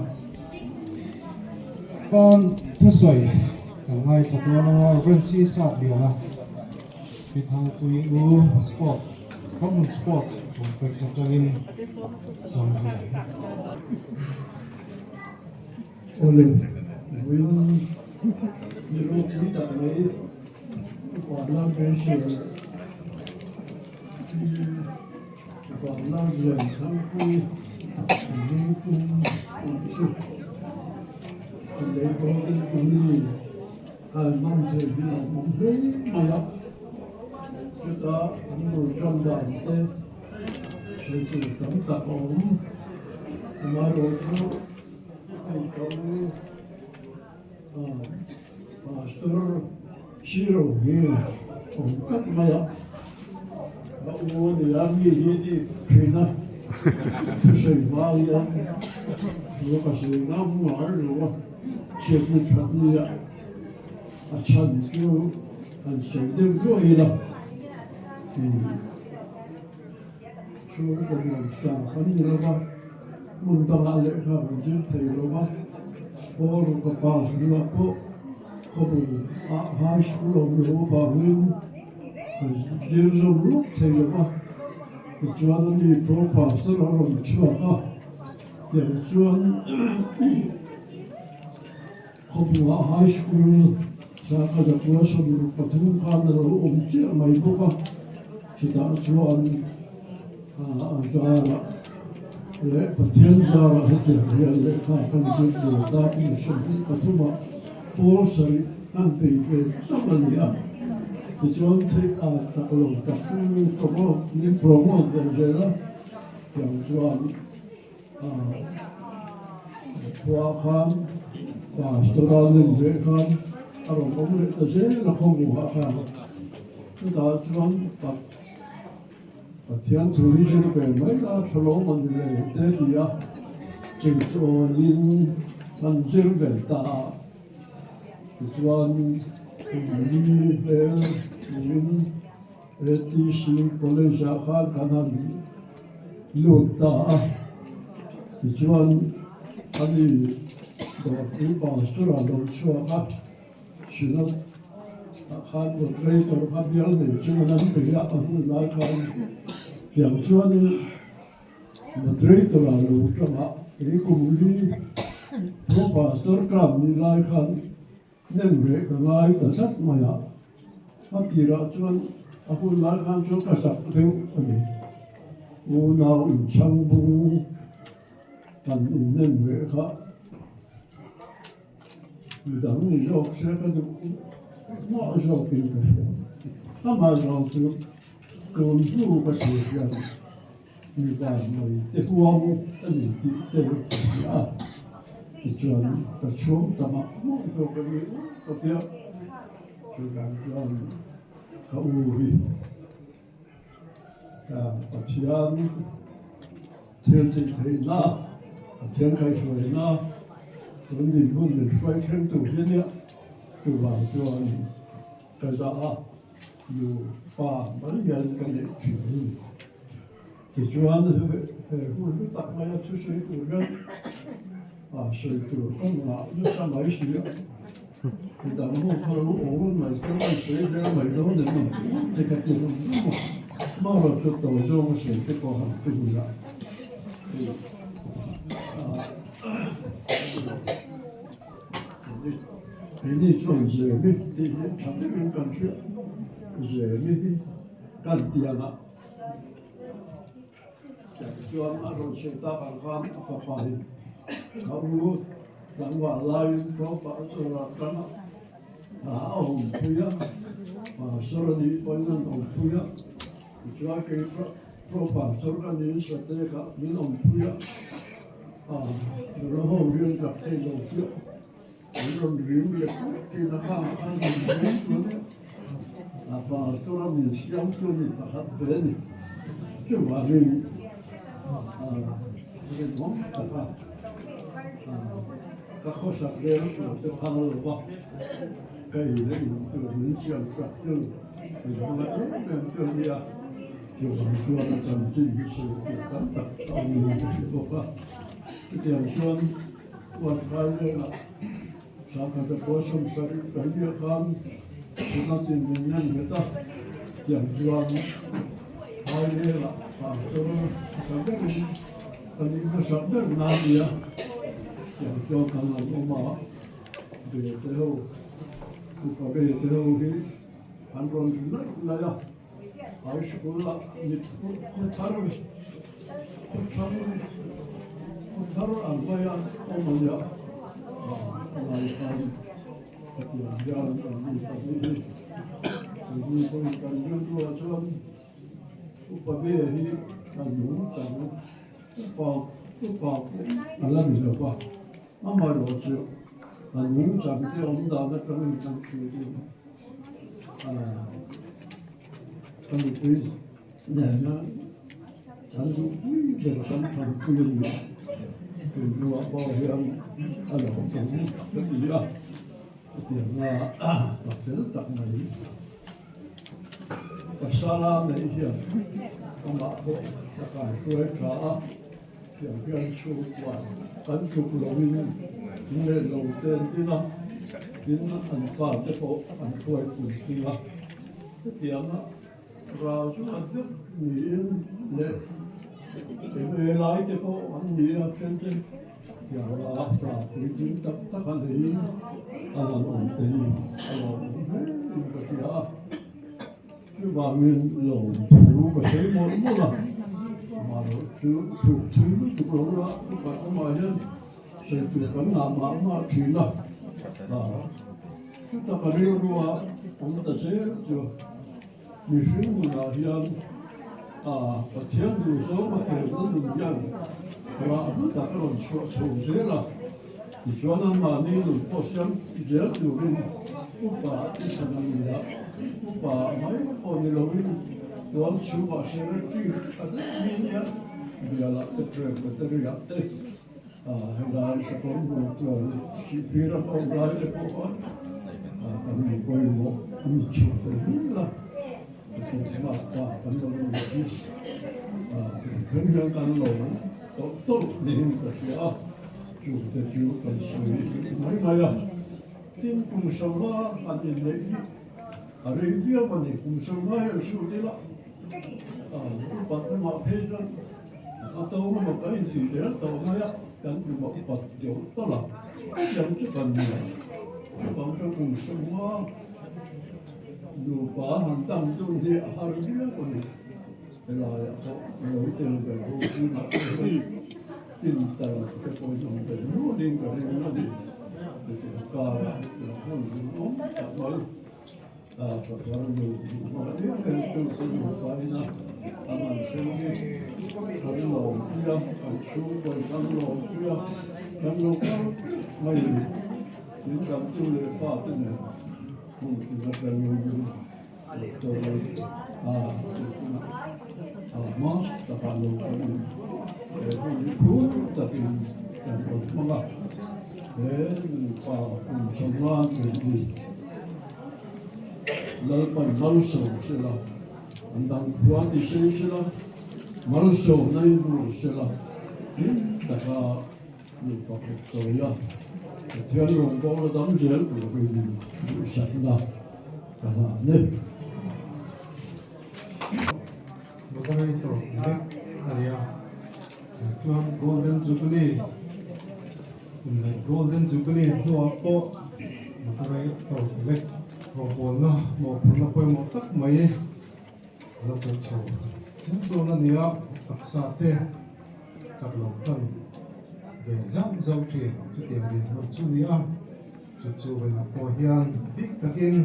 Tan thusawi kan ngaithla dawn anga Rev. C. Sapliana Pithangpui U Sport Common Sports Complex atangin sawmzia. Awle, vawiin ni ropui tak mai upa Lalbeihsir hi upa Lallian Thangpui an lungtum tih chu a lei Golden Jubilee khan hmang thei hi a awm hle mai a, chuta an rawn ṭan dan te sawi tur tam tak a awm. Amaherawhchu hei ka u Pastor Zero hi awm tlat mai a, ka u a ni a, mi hi ti thin a, thusawi hma hian thu ka sawi ngam ngai lo a, chhiatna that nia a chhan chu han sawi deuh duah ila. Chhungkaw nuamsa kan ni lo va, hmun dangah lehkha kan zir thei lo va, Paul ka pass hnuah pawh khawbung ah high school awm lo avangin kan zir zawm lawk thei lo va, tichuan ani pro pastor a rawn chhuak a, tiang chuan Khawpua High School Sangha Zakua 63 khan a lo awm chiah mai bawk a, chutah chuan a zarah leh Pathian zarah hetiang hian lehkha kan zir tur ta kum 23 ah pawl sarih kan bei ve chauh a ni a. Tichuan theih a tak lo tak promote min promote ve zel a, tiang chuan Khua khan pastor a nem ve khan a rawn awm leh ta zel a khawmuhah khan chutah chuan Pathian thu hi zir ve mai la tha lawm a ni le te ti a chingchawin an zir ve ta a tichuan kum li hmel niin ATC College ah khan kan han lut ta a, tichuan ani dawrpui pastor ah lo chhuak a, Synod ah khan moderator kha bial nei chuan an bei a, a hun lai khan tiang chuanin moderator ah lo tang a, kei kum li pro pastor term ni lai khan Nem reh ka ngai ta tlat mai a, a tirah chuan a hun lai khan chuan ka zak deuh a ni. Unau inchhang bung kan innem reh kha midang ni zawk se ka duh mah zawkin ka hria. Amah zawng chu tun hnu ka thlir hian Mipa mai te huang a ni tih te ka hria a, tichuan ka chhung ta mah mah zawk a ni ka tia, chuvang chuan ka u hi Pathian thil tih theihna, Pathian kaihhruaina tun dinhmun min hruai thleng tur hi a nia, chuvang chuan ka zah a. Nu pa mai hian ka neih thin a ni. Tichuan he hun hlu tak maia thusawi tur hian sawi tur ka ngah nasa mai si a, midang ho kha lo awm mai te an sawi vel mai dawn em ang te ka ti rum rum a, Maurawh chu tawi zawnga sawi te pawh han ti hun a. Keini chuan Zemi tih hi tha deuhin kan hria, Zemi hi kan tiang a, tiang chuan a rawn sawi tak ang khan a fapa hi ka u tlangval laiin tlawmpah a chawr a tang a, a awmpui a, pastor a nih pawhin an awmpui a, tichuan kei pawh pastor ka niin Sate kha min awmpui a. Nula ho hian zak thei lo chiah an rawn rim leh thin a khang khan min veng tu nia a pastor a min siam tu ni pakhat ve a ni chuvangin rinawm taka ka khawsak vel tur te phal lo va ka in leh in tur min siam sak chu min hmangaih em em tu a nia. Chuvang chuan a chanchin hi sawi tur tam tak a awmin ka hre bawk a. Chutiang chuan Uatkai velah Sangkhat a pawl 70 kan biak khan Sunatin min nem nghet a, tiang chuan phai velah pastor tha berin ka nih hmasak ber na a nia, tiang chuan kan han awm a, ve te ho, upa ve te ho hi an rawn ri laih laih a, high school ah mit khaw thar khaw thar khaw thar ang maia awm a nia, a lai khan hetiang hian an ni ta hi hi keini pawhin kan rilruah chuan upa ve hi a nung chang upa upa pawh a la ni lo va amaherawhchu a nung chang te awm dan atangin kan thlir ding a ka nupui nena kan duhpui ber kan thanpui a ni a tun hnuah pawh hian a lo awm ka ti a hetianga ka fel tak mai. Pasala neih hian amah pawh a kaihruai tha a, thiam hian chhungkua kan tluk loin leh lo te an tin a, tin an fate pawh an hruai pui thung a. Hetianga ral chu a zet niin leh eng lai te pawh an ni a, then te Tianga fa puitling tak tak a neiin a han awm te hi a lawmawm hle in ka hria a, chuvangin lawm thu ka sawi mawlh mawlh a, amaherawh chu thluk thui lutuk lo la upat lamah hian sawi tur kan ngah mah mah thin a, chutak a rilrua awm ta zel chu. Mihring nunah hian Pathian duhzawng a felna nun hian rah hlu tak a rawn chhuah chho zel a, tichuan anmahni nun pawh siam zel turin upa te thlan a ni a, upa mai pawh ni loin tual chhungah secretary tha deuh mi nia bialah te presbytery-ah te helai sakawr hmuh tual sihphir a awm lai te pawh khan kan mi pawimawh a ni chhuak ta zel a, hetiang pa kan lo ni hi tun hian kan lo tawlh tawlh niin ka hria a, chungte chu kan sawi mai mai a, tin kum sawma han inneih hi a rei viau a ni, kum sawma hian chhut ila upat lamah phei chuan A to emaw kan intih zel tawh mai a, kan tum a upat deuh tawlh a, hetiang chu kan ni a, chuvang chuan kum sawma nupa han tam dun hi a har viau a ni. Helaiah pawh lo tel ve ho zingah te hian tin tal te pawhin awm ve nualin ka ring a ni. Hetiang karah hetiang hun duhawm tak mai. Lalpan malsawm sela, an dang khua ti sei sela, malsawmna in hmu sela, hlim taka nupa kawp chawi a, Pathian rawngbawla dam zel turin duhsakna ka hlan e. Moderator lek a ni a, chuan Golden Jubilee inneih Golden Jubilee hnuah pawh Moderator elect rawngbawlna mawhphurhna pawimawh tak mai a la chelh chho zel dawn a ni a, taksa te chak lo tan ve zauh zauh thin chutiang dinhmun chu a ni a, chu chu vawiinah pawh hian bik takin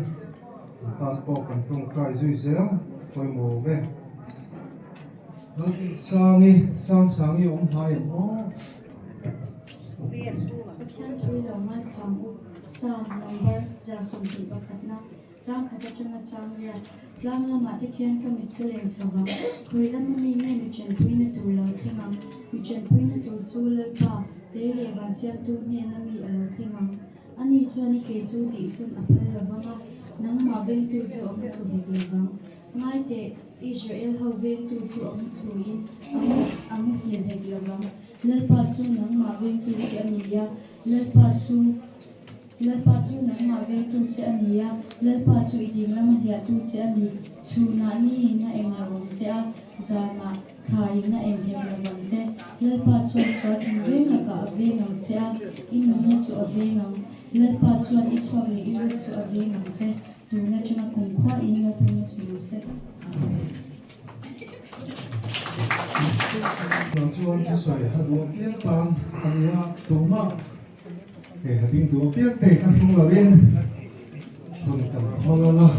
an tan pawh kan tawngtai zui zel pawimawh ve. Sangi, Sangsangi awm hnai em aw? Pathian tui lo ngaithlang u, Psalm number 21 na chang khat atanga chang riat, Tlang lamah te khian ka mit ka len chho vang, khawi lama mi nge mi chenpuina tur lo thleng ang, mi chenpuina tur chu Lalpa, lei leh van siamtu hnena mi a lo thleng ang. Ani chuan i ke chu tihsun a phal lo vang a, nangmah vengtu chu a hmu thlu hek lo vang. Ngai teh, Israel ho vengtu chu a muthluin a muhil hek lo vang. Lalpa chu nangmah vengtu che a ni a, Lalpa chu Lalpa chu nangmah vengtu che a ni a, Lalpa chu i dinglama hliahtu che a ni. Chhunah niin a eng lo ang che a, zanah thlaiin a eng hek lo vang che. Lalpa chuan sual tinreng lakah a veng ang che a, i nunna chu a veng ang. Lalpa chuan i chhuak leh i lut chu a veng ang che. Tun atanga kumkhua in la tum a si sek. Chuan chuan thusawi a duh apiang tan a nia, tumah hei a ding duh apiang te kha hnung lovin hun kan hmang ang a,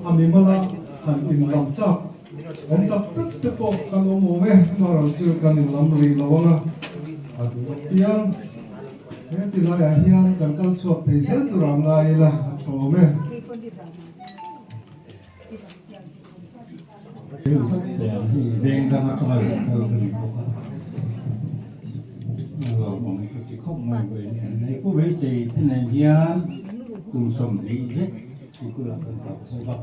a mimala han inlam chak awm tak tak te pawh kan awm awm e, amaherawhchu chu kan inlam rih lo ang a, a duh apiang. He ti laiah hian kan kal chhuak thei zel tur ang ngai ila a tha awm e. Veng dang atanga lo kal ka ni bawk a, a lawmawm ka ti khawp mai vawi nia. Nei pu beisei te nen hian kum 20 zet sikulah kan kal ho va,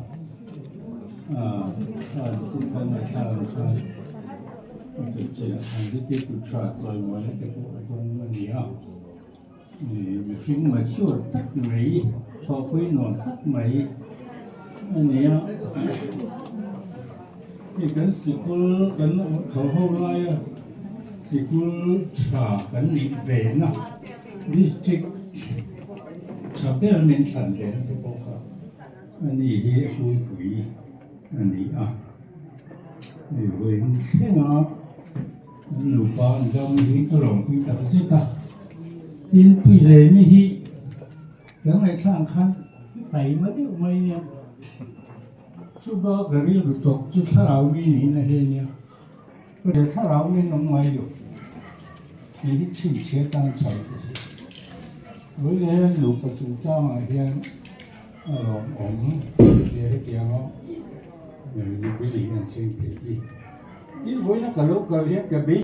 a chin khan ngaihthlak ang khan A chawlhchilh ah khan zirtirtu tha chawimuaina te pawh a dawng a ni a, mihring mature tak mai, thawhpui nuam tak mai a ni a. Hei kan sikul kan thawh ho laia sikul tha kan nih ve na district tha ber min thlan ve na te pawh kha a ni hi a puipui a ni a. Hei vawiin thlenga an nupa an dam hi ka lawmpui tak zet a, tin Puizemi hi kan ngaihthlak ang khan taima deuh mai nia, chuba ka rilru tawp chu thlarau mi niin a hre nia, he thlarau min awm ngai lo tih hi chhinchhiah tan tha ka hria. Vawiin hian nupa chungchangah hian a lawmawm tia hetianga Jubilee hian thleng thei hi. Tin vawiina ka lo kal hian ka bei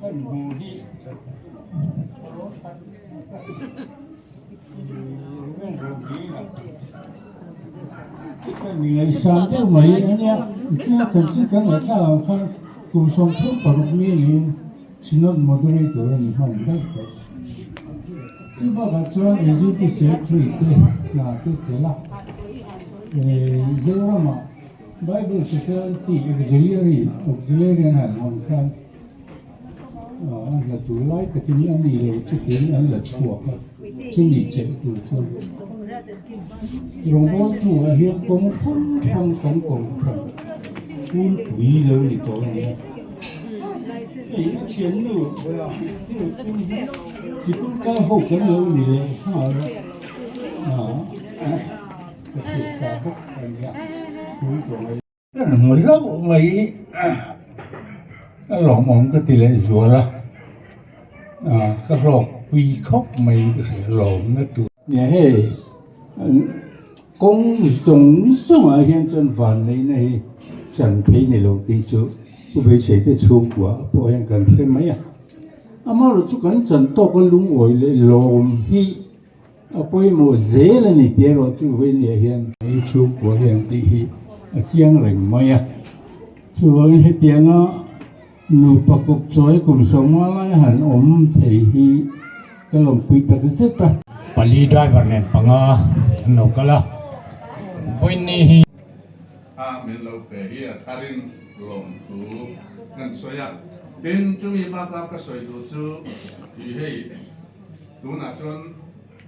kan hmu hi mi ngaihsan deuh mai a nia tichuan chanchin kan ngaihthlak ang khan kum 36 mi niin Synod Moderator a ni hman daih tawh. Chu bakah chuan Executive Secretary te hna te chelh a, Zoramah Bible Society Auxiliary Auxiliary an han hawn khan a hna tul lai takin a ni lo chu tiin an la chhuak a, chumi chelh tur chuan rawngbawltu ah hian kawng hrang hrang kan kohhran pulpui lo ni tawh a ni a. Hei a thiannu sikul kal ho kan lo ni leh nghal a, ka hriat sa bawk a nia chhungkaw mai. Kan hmu hlauh mai a lawmawm ka ti leh zual a, ka hlawk pui khawp mai ka hria lawmna tur. Nia hei kawng zawng zawngah hian chuan vanneihna hi chan phei ni lo tih chu Pu Beiseite chhungkua pawh hian kan hre mai a, amaherawh chu kan chan tawka lungawi leh lawm hi a pawimawh zel a ni tih erawh chu vawinia hian hei chhungkua hian tih hi a chiang reng mai a. Chuvangin hetianga nupa kawpchawi kum 50 lai han awm thei hi ka lawmpui tak zet a. Pali driver nen panga an lo kal a, vawiin hi. A min lo pe hi a tharin lawmthu kan sawi a, tin chumi baka ka sawi duh chu i hei tunah chuan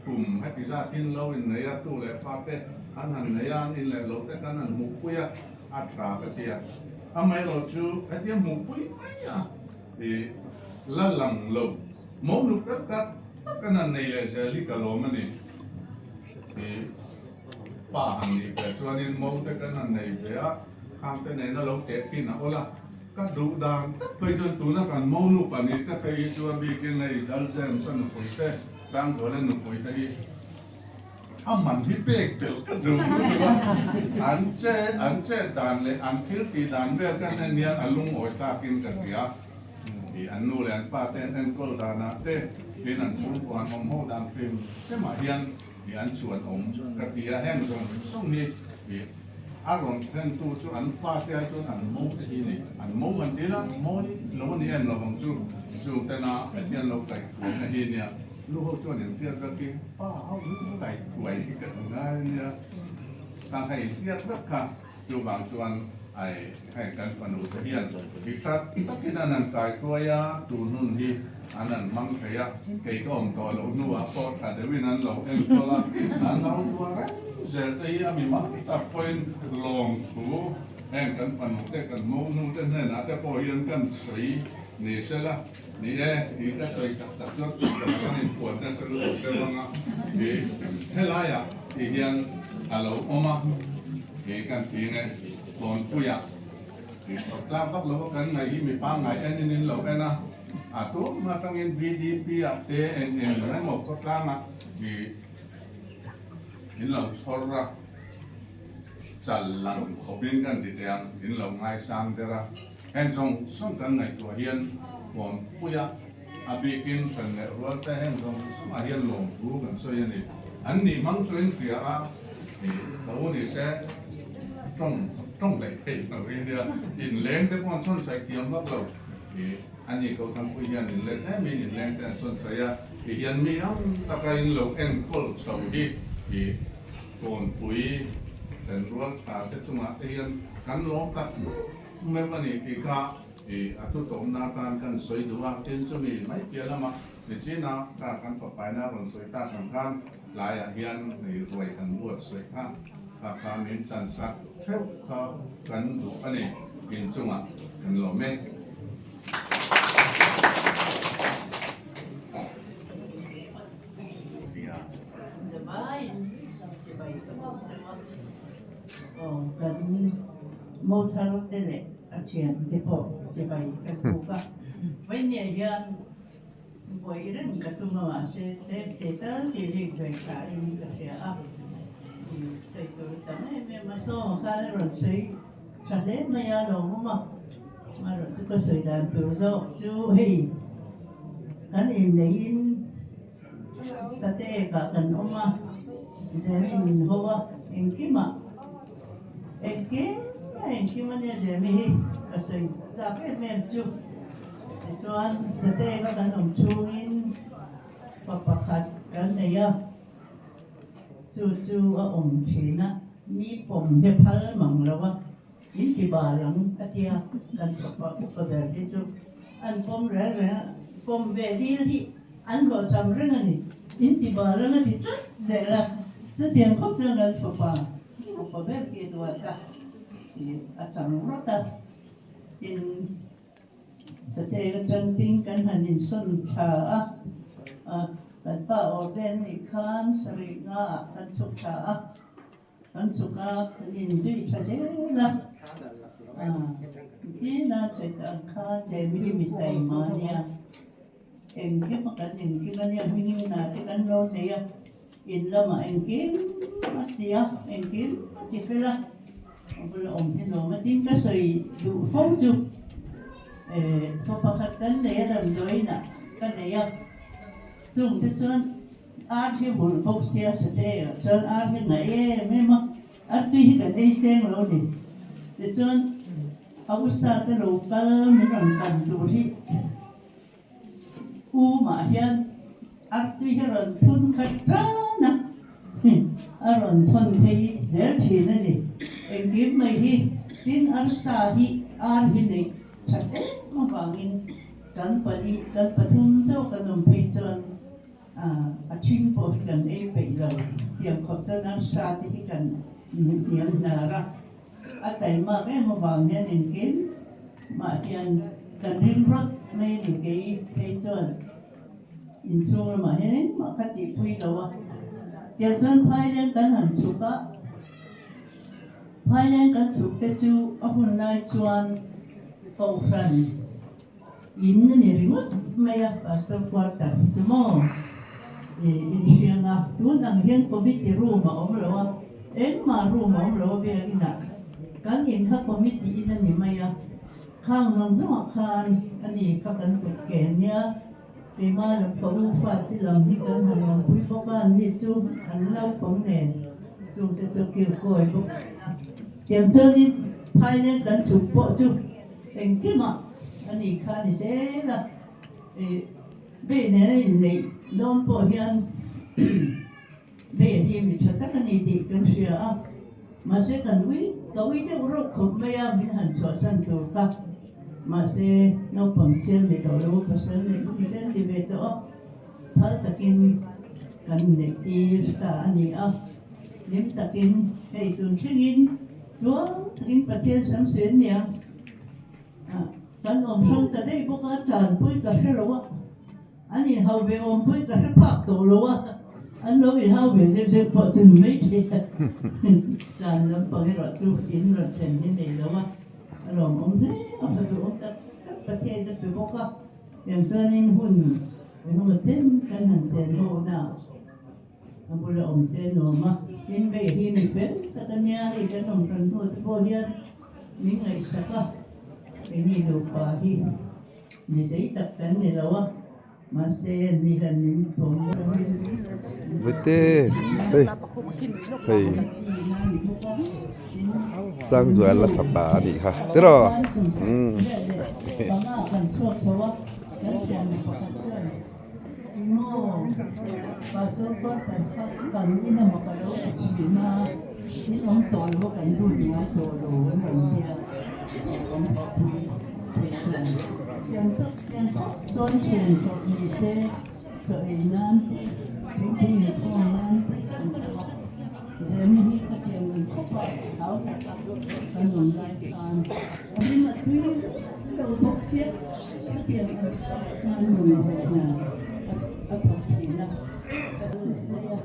kum heti zatin lo innei a, tu leh fa te an han nei a, an in leh lo te kan han hmuhpui a, a tha ka ti a, amaherawhchu hetia hmuhpui mai a i la lang lo, monu fel tak tak an han nei leh zel hi ka lawm a ni. Pa han nih ve chuanin mo te kan han nei ve a, khang te nena lo teh thin a awl a, ka duh dan tak phei chuan tuna kan mo nupa nih te phei hi chu a bikin hei Dal James a nupui te, Sangzuala nupui te hi a man hi pek belh ka duh lutuk a, an che an chet dan leh an thil tih dan vel ka hnen hian a lungawi tlakin ka hria. Ih an nu leh an pa te an enkawl danah te, tin an chhungkua an awm ho dan hrim hrimah hian. Ih an chuan awm ka ti a, heng zawng zawng hi ih A rawn thlentu chu an fate ai chuan an mo te hi a ni. An mo an dil a, mawi lo a ni em lovang chu. Chung tena Pathian lo kaihhruaina hi a nia. Nu ho chuan inhriat vek hi, pa ho hi chu kaihhruai hi ka ngai a nia. Khang kha inhriat vek kha. Chuvang chuan ai heng kan fanu te hian mi that takin an han kaihhruai a, tun hun hi an han hmang thei a, kei ka awm tawh loh hnuah pawh tha deuhin an lo enkawl a, an lo tuar reng zel te hi a mi mang tak pawhin lawm thu heng kan fanu te kan monu te hnenah te pawh hian kan sawi ni sela ni e tih ka sawi tak tak chuan kan inpuan nasa lutuk deuh ang a, ih helaiah tih hian a lo awm a, ih kan ti nge Kawnpuiah. Tih tlak vak lova kan ngaih hi mi pangngai en in in lo en a, a tum atangin VDP ah te eng eng emaw khawtlangah ih in lo chhawr a, chal lang khawpin kan ti teh ang, in lo ngaisang der a. Heng zawng zawng kan ngaihtuah hian Kawnpuia a bikin hran leh rual te heng zawng zawngah hian lawmthu kan sawi a ni. An nih hmang chu in hria a, ih ka u ni se tawng tawng leh thei lo hi nia, inleng te pawh an chhawn chhaih thiam vak lo, ih a ni Kohhranpui hian inlet em in inleng te an chhawn chhaih a, ti hian mi ang taka in lo enkawl chho hi ih Kawnpui thenrual tha te chungah te hian kan lawm tak meuh a ni tih kha I a thutawmna atan kan sawi duh a, tin chumi mai piah lama Nichina ka kan papaina rawn sawi tak ang khan tlaiah hian hei ruai kan buatsaih kha kha kha min chan sak theuh kha kan duh a ni, inchungah kan lawm e. Kan motor te leh A thian te pawh chibai ka buk a, Vawinia hian vawi reng ka tum a mahse tlem te tal tih rik ve tha in ka hria a, sawi tur tam em em a, Sawma khan a rawn sawi tha hle mai a lo awm a, amaherawh chu ka sawi dan tur zawk chu hei kan inneihin Sateek ah kan awm a, Zemi min ho a, engkimah engkim a engkim a nia Zemi hi ka sawi chak em em chu. Tichuan Sateek a kan awm chhungin pa pakhat kan nei a, chu chu a awm thin a, mi pawm hi phal mang lo a, in ti bal ang a tia kan fapa upa ber hi chu an pawm reng reng a, pawm ve dil hi an hlawhchham reng a ni, in ti bal ang a ti tlat zel a, chutiang khawp chuan kan fapa upa ber hi a duat a, a chang rawt a, tin Sateng atang tin kan han insawn thla a, kan pa Orden nih khan sarih nga ah kan chhuk thla a. Kan chhuk a, kan inzui tha zel a. Zina sawi tak ang kha Jamie mi taima a nia. Engkim a kan engkim a nia, hmingin hna te kan lo nei a, in lamah engkim a ti a, engkim a ti fel a, a bula awm hi nuam a tin ka sawi duh fo chu khaw pakhat kan nei a damdawiinah ka nei a, chung te chuan Ar hi hul bawk sia Sate ah chuan ar hi ngaih em em a, ar tui hi kan ei seng lo a ni. Tichuan a usa te lo kal min rawn kan tur hi u mah hian ar tui hi a rawn thun khat tan a, a rawn thawn phei zel thin a ni. Engkim mai hi tin arsa hi ar hi neih that em avangin kan pali kan pathum chauh kan awm phei chuan A ṭhing pawh hi kan ei peih lo. Tiang khawp chuan arsa te hi kan hniam hnar a, a taimak em avang hian engkim mah hian kan ring rawt mai a ni. Kei phei chuan inchhung lamah hian engmah ka tihpui lo a. Tiang chuan phaileng kan han chhuk a, phaileng kan chhuk te chu a hun lai chuan Kohhran, In a ni ringawt mai a, Pastor quarter hi chu maw i inhriang a, tun ang hian committee room a awm lo a, engmah room a awm lo a biakinah kan in kha committee in a ni mai a, khang zawng zawngah khan a ni kha kan kut ke nia, keimah lam ka u fate lam hi kan han awmpui bawk a, anni chu an naupang nen chungte chu kilkawi bawk a. Tiang chuanin Thailand kan chhuk pawh chu engkimah a ni kha ni zel a, ih Bay nena inneih dawn pawh hian Bay hi mi tha tak a ni tih kan hria a, mahse kan ui ka ui deuh reuh khawp mai a min han chhuahsan tur kha. Mahse naupang chhiar ni tawh lo pasal neih hun te an ti ve tawh a, phal takin kan neih tir ta a ni a. Hlim takin hei tun thlengin tluang takin Pathian sam suih an nia. Kan awm hrang ta daih bawk a, tanpui ka hre lo a, an inhau ve awmpui ka hre phak tawh lo a, an lo inhau ve zeuh zeuh pawh chu ni mai thei a, tan lampang erawh chu in rawn thlen hi nei lo a, a lawmawm hle a, fa duhawm tak tak Pathian a pe bawk a, tiang chuanin hun engemaw chen kan han chen ho na. A bula awm te nuam a, tin vei hi mi fel tak a nia, hei kan awm hran hnu te pawh hian min ngaihsak a, keini nupa hi mi zei tak kan ni lo a, mahse an ni hian min pawm Vete hei hei Sangzuala fapa a nih kha tiraw umm. Maw Pastor quarters kha kan in emaw ka lo ti thin a, in awm tawh lo a kan lut ngai tawh lo an rawn bia awm thawhpui thei chuan thiam tak hian chuan thian chawp ni se chaw ei nan te thingpui inkhawm nan te an hmang a, Zemi hi ka thiam ang khawp a hau tak a kan awm lai khan a rim a tui lo bawk sia ka thiam ang khan nun haw hna a thawk thin a ka zut mai a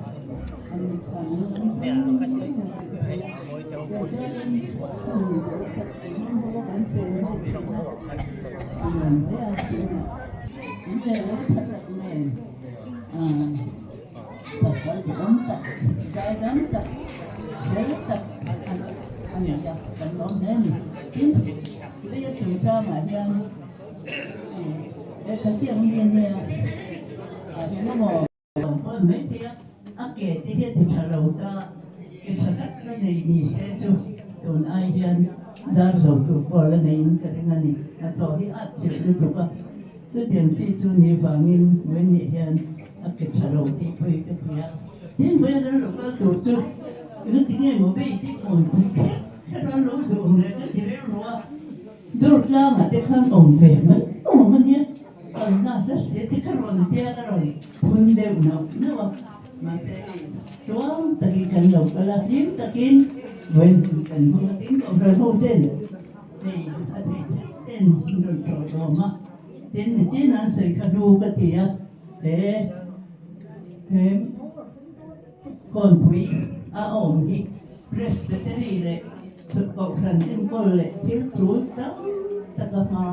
an mitthla an awm thei a tichuanin hun lo tak hmang ho a kan chen ho thin a a nuam hle a tunah in leh lo tha tak nen Pasal duhawm tak, zaidam tak, fel tak a ni a, kan lawm hle a ni. Tin, leia chungchangah hian lehkha siam mi a nia, engemaw pawh a ni maithei a, a ke te hi a ti tha lo ta, ke tha tak la nei ni se chu tun ai hian zar zo tur pawh la neiin ka ring a ni. Hnathawh hi a chilh lutuk a, chutiang chi chu ni vangin Wendy hian A pe tha lo tih pawh hi ka ti a, tin vawiin an lo kal tur chu eng ti nge maw bei tih awn pui kher kher an lo zawm leh ka ti reuh lo a, dawr tlangah te khan awm ve mai awm a nia, kalna hla sia te kha rawn tia ka rawn phun deuh nauh nauh a, mahse hei tluang takin kan lo kal a, hlim takin vawiin hun kan hmang a, tin kohhran ho ten hei a theih theih ten an rawn tlawh lawm a, tin nichin an sawi kha hnu ka ti a. He he kawnpui a awm hi Presbytery leh Kohhran enkawl leh thil tul tam taka hma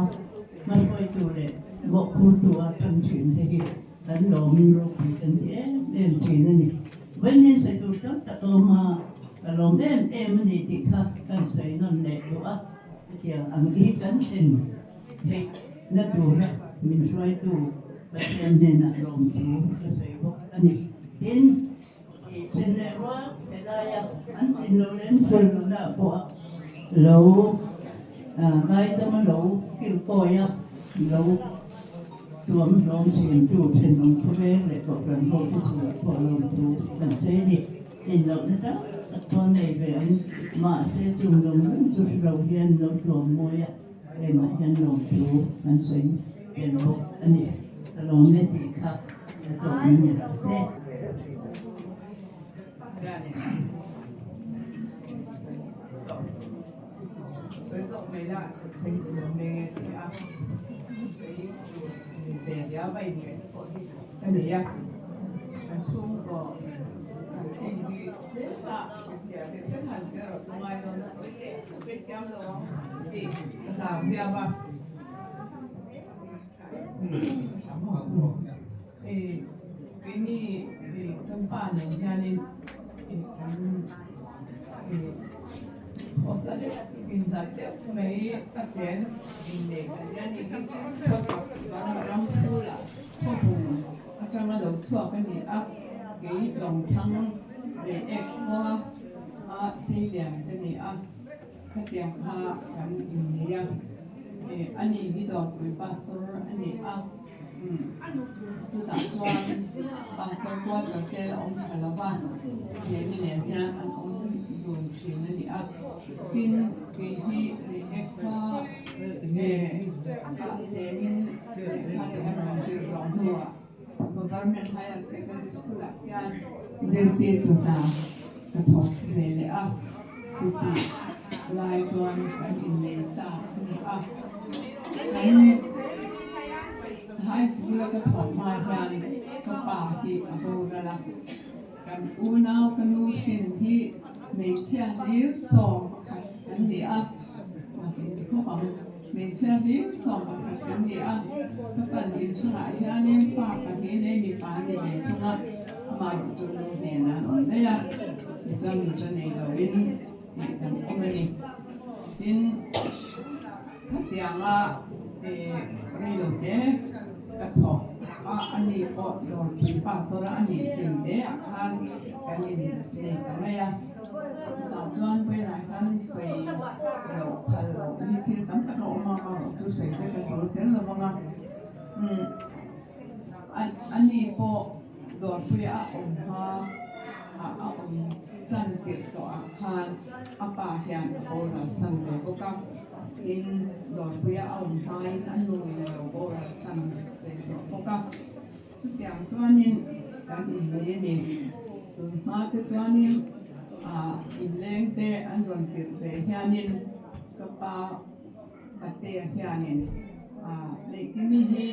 hmahruaitu leh mawhphurtu a tan thin te hi kan lawmin ropui kan ti em em thin a ni. Vawiin sawi tur tam tak a awm a, ka lawm em em a ni tih kha kan sawi nawn leh duh a, hetiang ang hi kan thlen theih na tura min hruaitu Pathian hnenah lawmthu ka sawi bawk a ni. Tin, i then leh rual helaia an tin lo leh an fel lohna ah pawh lo ngaidam a lo kilkawi a, lo tuam hlawm thintu thenawm khawveng leh kohhran ho te chungah pawh lawmthu kan sawi a ni. Tin lohna tam tak pawh nei ve ang, mahse chung zawng zawng chu hre lo hian lo tuam mawi a. Hengah hian lawmthu kan sawi tel bawk a ni. Ka lawm e tih kha ka tawp mai ni rawh se. Atanga lo chhuak a ni a, kei Tlawngthlang leh Ek khua a Seilian ka ni a. Khatiang kha kan innei a, ani hi Dawrpui Pastor a ni a, chutah chuan Pastor quarter te la awm tha lo va, Zemi nen hian an awm dun thin a ni a. Tin, kei hi Reiek khua ah chengin lehkha te an rawn zir zawh hnuah Government Higher Secondary School ah hian zirtirtu hna ka thawk ve leh a, chutih lai chuan kan innei ta a ni a. Kan High School a ka thawk hma hian ka pa hi a boral a, kan unau ka nu hrin hi hmeichhia hlir 11 kan ni a, a inti khawp ang. Hmeichhia hlim 11 kan ni a, ka pan inchungah hianin fa pahnih nei mipa a ni ve thung a, amah erawh chu nu hnenah an awm daih a, tichuan nuta nei loin tih kan awm a ni. Tin, khatianga reilote ka thawk a, ani pawh dawrpui pastor a nih tum te ah khan kan innei ta mai a. Chutah chuan vawiinah hian sawi loh phal loh hi thil tam tak a awm a, amaherawh chu sawi te ka tul tel lo vang a. Umm ani pawh dawrpuia a awm hma ah a awm chan tirh tawh ah khan a pa hian a boral san ve bawk a, tin dawrpuia a awm hmain a nu in a lo boral san ve tawh bawk a. Chutiang chuanin kan innei a ni. Tun hma te chuanin ah inleng te an rawn tirh ve hianin ka pa Patea hianin ah Neihkimi hi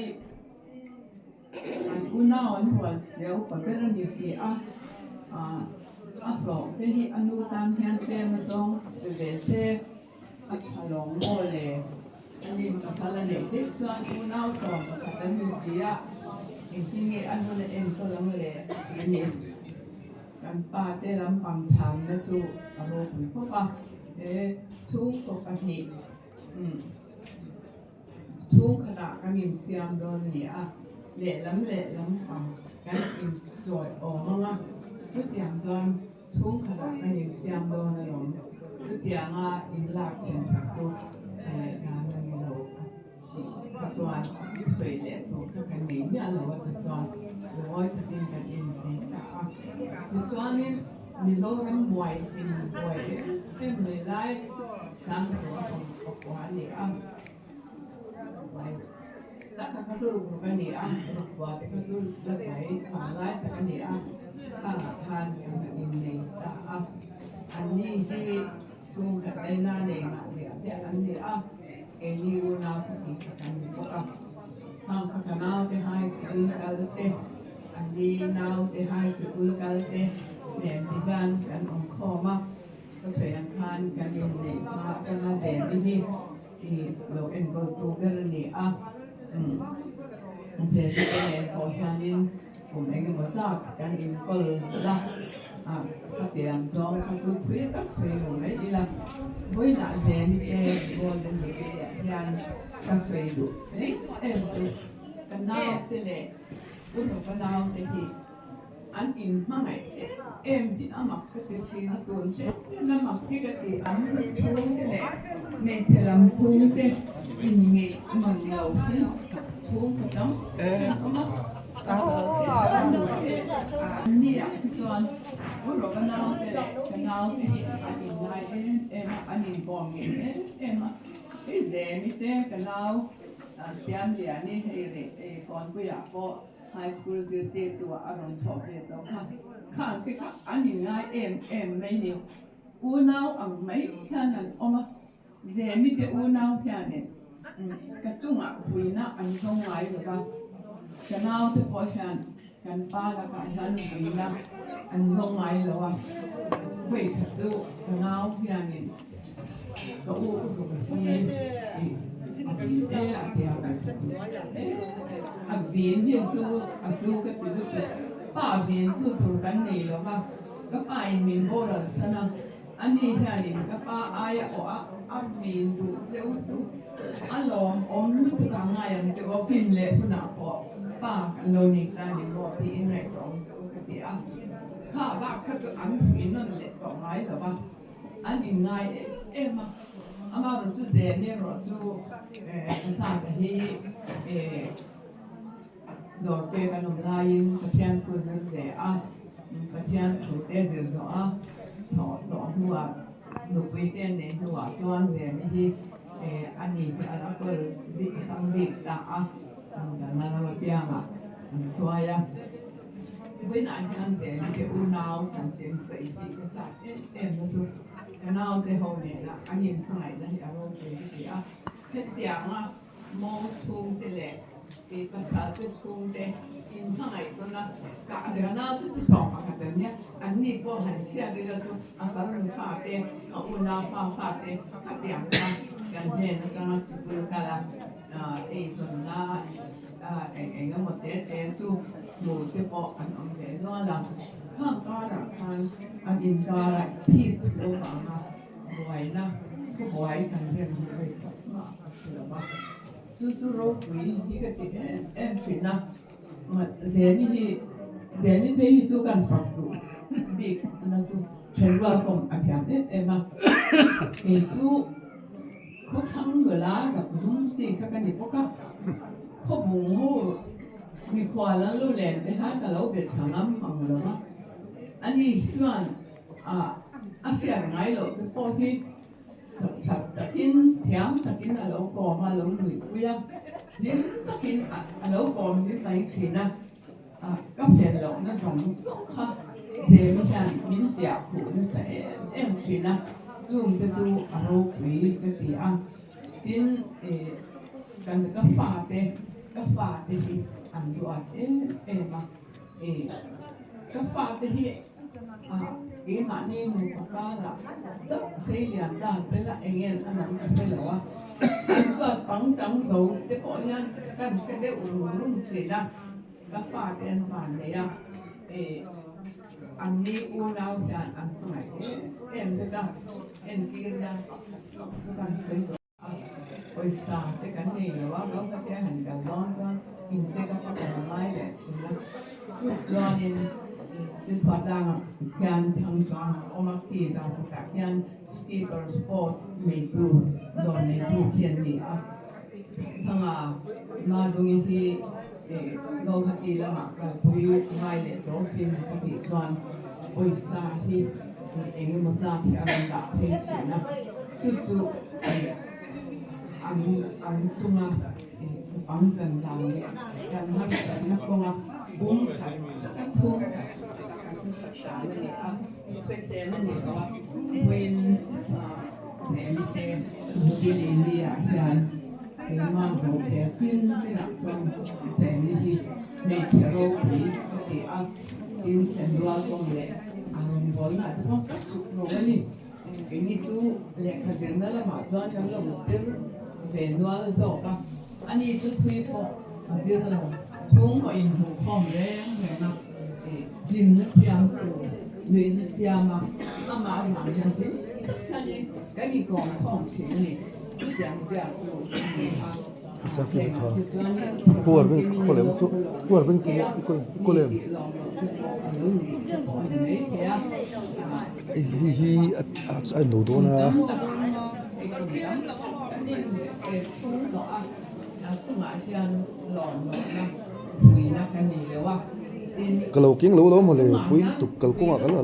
an unau an hual sia upa ber a ni si a, ah a hlawh te hi a nu tan hian tlem a zawng pe ve se. A tha lawng maw le? Ani pasal a neih daih chuan unau 11 an ni si a, engtin nge a nun a enkawl ang le a ti a ni. Kan pa te lampang chhanna chu a ropui khawp a, he chhungkaw pahnih chhungkhatah kan insiam dawn a ni a, lehlam lehlam pang kan inchawi awm ang a, chutiang chuan Chhungkhatah kan insiam dawn alawm, chutianga inlak thensak chu a ngaihdan a ni lo a tih kha chuan sawi leh tur kha kan nei miah lo a ti chuan lungawi takin kan innei ta a. Tichuanin Mizoram buai in buai em em mai lai changtu a awm pakua a ni a, buai taka kha chu ruk ruk a ni a, ruk bua te kha chu la buai tham lai tak a ni a, khangah khan kan han innei ta a, anni hi chhungkhat laina nei ngah hliah hliah an ni a, keini unau kha tih kha kan ni bawk a, khang kha ka naute high school kal te, anni naute high school kal te nen ti hian kan awm khawm a, ka sawi ang khan kan inneih hma atanga Zemi hi. I lo enkawltu ber a ni a, zirtirte nen pawh hianin kum eng emaw zat kan inkawl la, khatiang zawng kha chu thui tak sawi lo mai ila, vawiinah Zeni te Golden Jubilee ah hian ka sawi duh em em chu ka naute leh u Hnawpa naute hi An inhmangaih em em hi a mak ka ti thin a, tun hrep hian a mak hi ka ti. An chhungte leh hmeichhe lam chhungte inngeih man lo hi chhungkaw tam tak an awm a, pasal te chhungte an ni ah hi chuan U Rova naute leh ka naute hi an inngai em em a, an inbawm ngeih em em a. Hei Zemi te ka nau Siamliani hei reh Kawnpuiah pawh High School zirtirtu ah a rawn thawh ve tawh kha. Khang te kha an inngai em em mai ni. Unau ang mai hian an awm a, Zemi te unau hianin ka chungah vuina an zawng ngai lo va, ka naute pawh hian kan pa lakah hian vuina an zawng ngai lo a, vawikhat chu ka nau hianin Ka u ka hi a vin e a ti a kan hre chu a vin hi a hlu a hlu ka ti lutuk pa vin tu tur kan nei lo va ka pa in min boral san a ani hianin ka pa aia awh a a vin duh cheu chu a lawm awm lutuk a ngai ang che aw fin leh hunah pawh pa kan lo nih ta ni maw tiin ngaihtuah awm chu ka ti a kha bak kha chu an phui nawn leh tawh ngai lo va. An inngai em em a, amaherawh chu Zemi erawh chu Pasaka hi dawr pek an awm laiin Pathian thu zir ve a, Pathian thu te zir zawh a thawh tawh hnuah nupui te an neih hnuah chuan Zemi hi a ni hi a la kawl bik hrang bik ta a, kan ram apiangah an hruai a. Vawiinah hian Zemi te unau chanchin sawi hi ka chak em em na chu ka naute ho nena an inhmangaihna hi a ropui ka ti a, hetianga Mo chhungte leh i pasalte chhungte inhmangaih tawna ka ka naute chu sawm pakhat an nia, anni pawh han chhiat ila chu a farnu fate, a unau fa fate khatiang kha kan hnen atanga sikul kal a, eizawnna eng eng emaw te te chu hmu te pawh an awm ve nual a, khang karah khan an inkarah thik thu avanga Buaina thubuai kan rem hi vawi khat mah a hre lo va, chu chu ropui hi ka ti em em thin a, Zeni hi Zeni phei hi chu kan fak duh bik na chu then rual kawm a thiam em em a, kei chu khawthlang nula zak zum chi kha ka ni bawk a, khawbung ho mikhual an lo len te khan ka lo be tha ngam ang lo va, ani chuan A hriat ngai loh te pawh hi that takin, thiam takin a lo kawm a, a lo nuihpui a, hlim takin a lo kawm hlim mai thin a. Ka fel lohna zawng zawng kha Zemi hian min piah khuh nasa em em thin a, chung te chu a ropui ka ti a. Tin, kan ka fate, ka fate hi an duat em em a, ka fate hi Keimahni nupa karah chauh sei lian ta sela engel a nang ka hre lo a, an duat pangchang zo te pawh hian kan hre deuh rum rum thin a, ka fate an van nei a, anni unau hian an hmangaih em em vek a, entir nan pakhat chauh chu kan sawi tawh. Pawisa te kan nei lo a, Gauhati a han kal dawn chuan in check up a kan ngai leh thin a, chu chuanin Tilpha tlangah khian Thangchuang a awm a, khi Zarkawtah khian Skipper Sport neitu dawr neitu khi an ni a, Thanga Madungi hi Gauhati lamah kalpui ngai leh tawh sin ka tih chuan pawisa hi eng emaw zat hi a rawn dah phei thin a. Chu chu an an chunga pang chan dan leh kan harsatna kawnga bum khat taka chhung khat taka kan hmasak dan a ni a, sawisel a ni lo a, vawiin Zemi te Jubilee ni ah hian keimah hmuh ve chin chinah chuan Zemi hi hmeichhe ropui ka ti a, tin thenrual kawng leh a rawngbawlna te pawh ka tluk lo a ni. Keini chu lehkha zirna lamah chuan kan lo zir ve nual zawk a, ani chu thui pawh a zir lo. Chhungkaw inhmuhkhawm reng reng a, hlimna siam tur, nuihna siam a, amah avang hian hlim tak hian i kan inkawmkhawm thin a ni. Chutiang zia chu a ni a, hengah hi chuanin mi tih lawm loh te pawh a lo ni te pawh a ni maithei a. Hei hi a a in lo dawn a. Ka lo keng lo lo mawle pui lutuk kalkawngah ka la.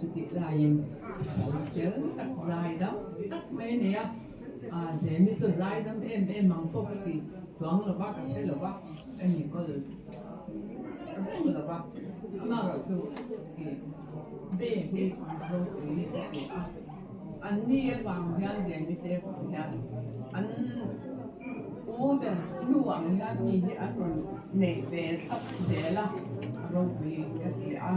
Chutih laiin pasal fel tak zai dam tak mai a nei a, Zemi chu zai dam em em ang pawh ka ti chuang lo va, ka hre lo va, ka inkawl reng lo va, amaherawhchu be hi ropui ka ti a, anni avang hian Zemi te vang hian an u ber nu ang hian mi hi an rawn neih ve thlap zel a, ropui ka ti a.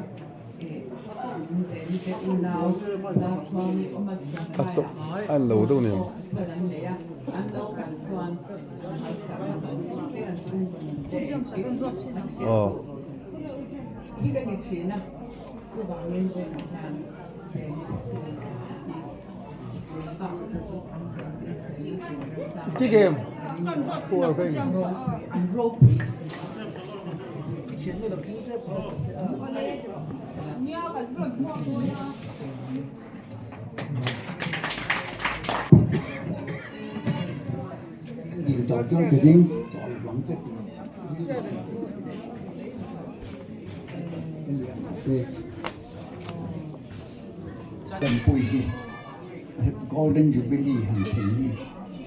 A lo deuh nen. Aw. Tanpui hi Golden Jubilee han thlen hi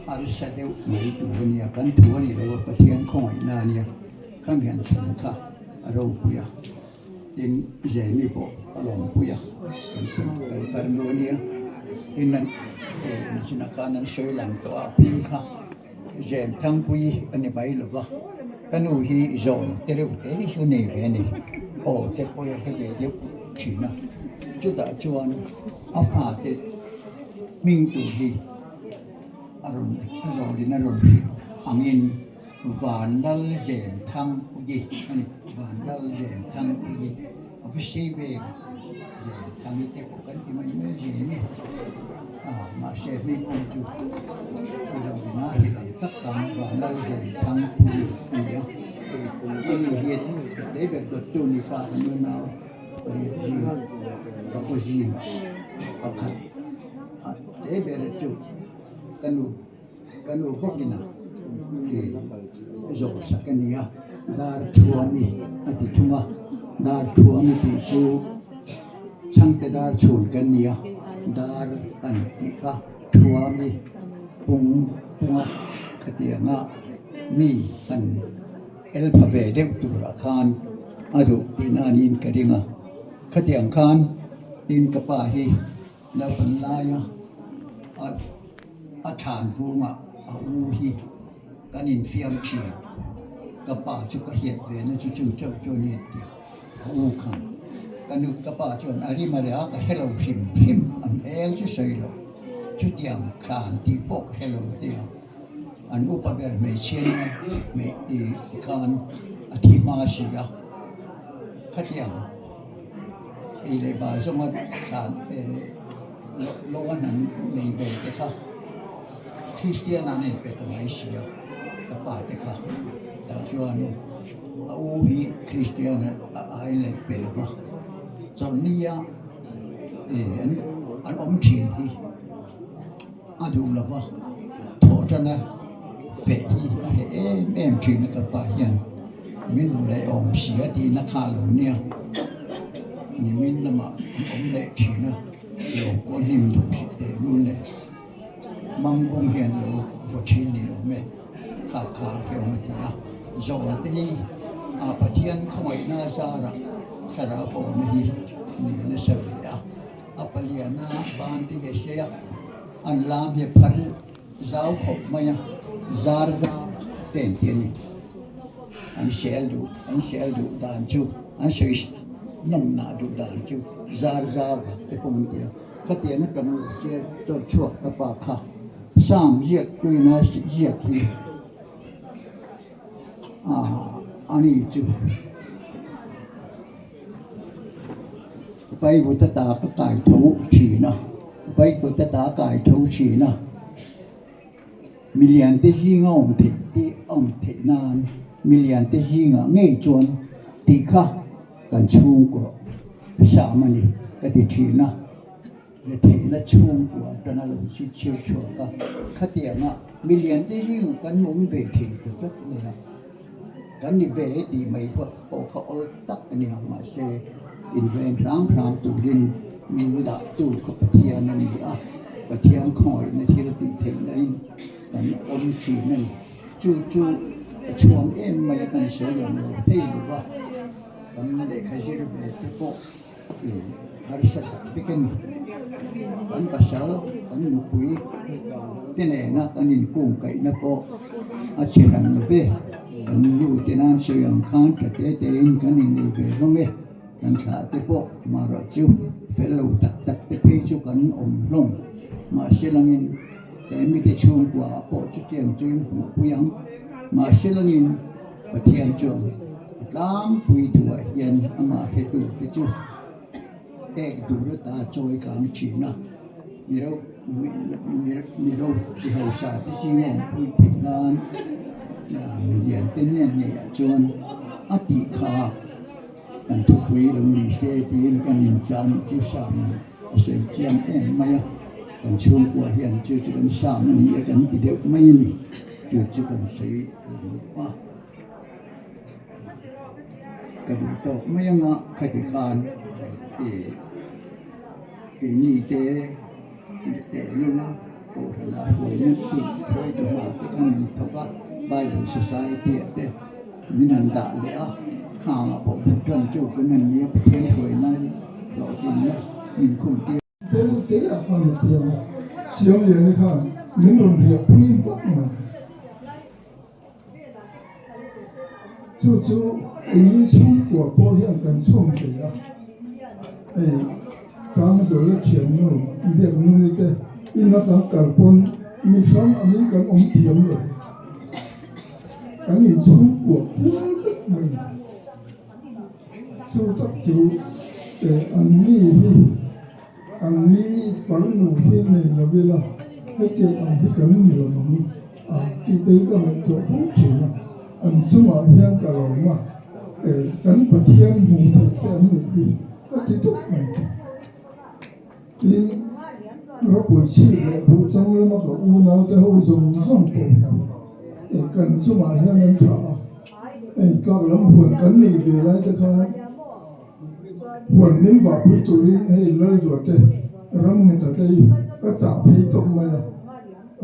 harsa deuh mai tur a nia, kan thu a ni lo a, Pathian khawngaihna a nia, khami han thlen kha a ropui a, tin Zemi pawh a lawmpui a, kan kan farnu a nia, tin an nichinah khan an sawi lang tawh a, hming kha Zemthangpui a ni mai lo va, ka nu hi zawl te reuh te hi chu nei ve a ni, aw te pawh a hre ve deuh thin a, chutah chuan a fate hming tur hi a rawn a zawlin a rawn hrilh angin Vanlalzemthangpui a ni, Vanlalzemthangpui a va sei ve. Thami te pawh kan ti mai mai zin a ni. Mahse hming awm chu a lo rin a, hrilh ang tak khan Vanlalzen Thangpui a ni a. Ani hian tlei ber dawttu ni pa kan unau pariat zing ka pu zingah pakhat a tlei ber chu ka nu ka nu bawkin a zawh sak a ni a, dar thuami a ti thung a, dar thuami tih chu chhangte dar chhun kan ni a, dar an tih kha thuami pung punga khatianga mi han el pha ve deuh turah khan a duh tihna niin ka ring a, khatiang khan tin ka pa hi. Naupang laia a thlan vungah a u hi kan infiam thin. Ka pa chu ka hriat ve na chu chu chauh chu a ni tia a u khan ka nu ka pa chuan a rim a reh a ka hre lo hrim hrim an hmel chu sawi lo chutiang thlan tih pawh ka hre lo tia an upa ber hmeichhia nia hmei tikhan a thi hma si a khatiang. Ei leh bar zawnga thlan lo a hnan nei ve te kha Kristian an inpe ta mai si a, ka pa te kha tah chuan a u hi Kristian a inleh pe lo va, chawlhnia an awm thin hi a duh lo va, thawh tana feh hi a hreh em em thin a ka pa hian. Min hmu leh awm si a tihna kha lo nia, nimin lamah an awm leh thin a, lo pawh hnim duh hrih teh lul leh Mangbawng hian lo vaw thin ni awm e, kha kha hleuh a ti a, zawl te hi a Pathian khawngaihna zarah thlarau pawhna hi ni nasa ve a, a paliana ban te hi a sei a, an lam hi a phar Zau khawp mai a, zar zar te an ti a ni. An sel duh, an sel duh dan chu, an sawi nawmnah duh dan chu zar zau te pawh an ti a. Khatiang atang che tawr chhuak ka pa kha Sam ziak tuina ziak hi a ni chu. Vaivut ata ka kai tho thin a, vaivut ata kai tho thin a, milian te zinga awm theih te awm theih nan milian te zingah ngei chuan tih kha kan chhungkaw sam a ni ka ti thin a, retheihna chhungkua atanga lo chhit chhiar chhuak a, khatianga milian te zingah kan awm ve thei ta tlat mai a. Kan ni ve tih mai pawh kha awl tak a ni ang mahse inveng hram hram turin min dahtu kha Pathian a ni a, Pathian khawngaihna thil tih theihnain kan awm thin a ni. Chu chu a chhuang em mai a kan sawi lang lo thei lo va, kan lehkha zir ve te pawh Harsa tak vek a ni. Kan pasal, kan nupui te nena kan inkungkaihna pawh a chhe hran lo ve. Kan nu te nan sawi ang khan tha te tein kan innei ve hlawm e. Kan thlah te pawh marawh chu fel lo tak tak te phei chu kan awm hlawm. Mahse langin he mite chhungkua ah pawh chutiang chu in hmuhpui ang. Mahse langin Pathian chuan a tlangpui thuah hian amah hretu te chu ek dur ata chawi kang thin a, ni reuh. Mi ropui hausa te zinga awmpui theih nan milian te nen ngeiah chuan a tih kha kan thupui lo ni se tiin kan inchah nih chu Sam a sawi chiang em mai a, kan chhungkua hian chu chu kan Sam a ni e kan ti deuh mai a ni, chu chu kan sawi lang lo a. Ka duh tawk mai anga khati khan ih keini te tehlul kohhran ah hruaina chu hruaitu hna te khan an thawk a, Bible Society ah te min han dah leh a, khang ah pawh bu tan chu kan han nia Pathian hruaina hlawhtlinna min khum tir. Deuh te ah khan a piang a, Siamliani khan min rawn riah pui vak mai. Chu chu keini chhungkua pawh hian kan chhawm thei a, hei Sangzuala thiannu Biaknungi te ina kan kal pawn mi hrang angin kan awm thiam lo, kan inchhungkua kual vek mai. Chu tak chu an ni hi an ni farnu hi nei lo ila hetiang ang hi kan ni lo ang a tih te hi ka ngaihtuah fo thin a, an chungah hian ka lo awm a, kan Pathian hmuh theih te an nih hi ka ti tawp mai. Tin, ropui chhip leh buh chang lama ka unaute ho zawng zawng pawh hi kan chungah hian an tha a, hei tlak lam huan kan neih ve lai te khan huan min vahpui turin hei Lalduate ram ngeta te hi ka chah phei tawp mai a,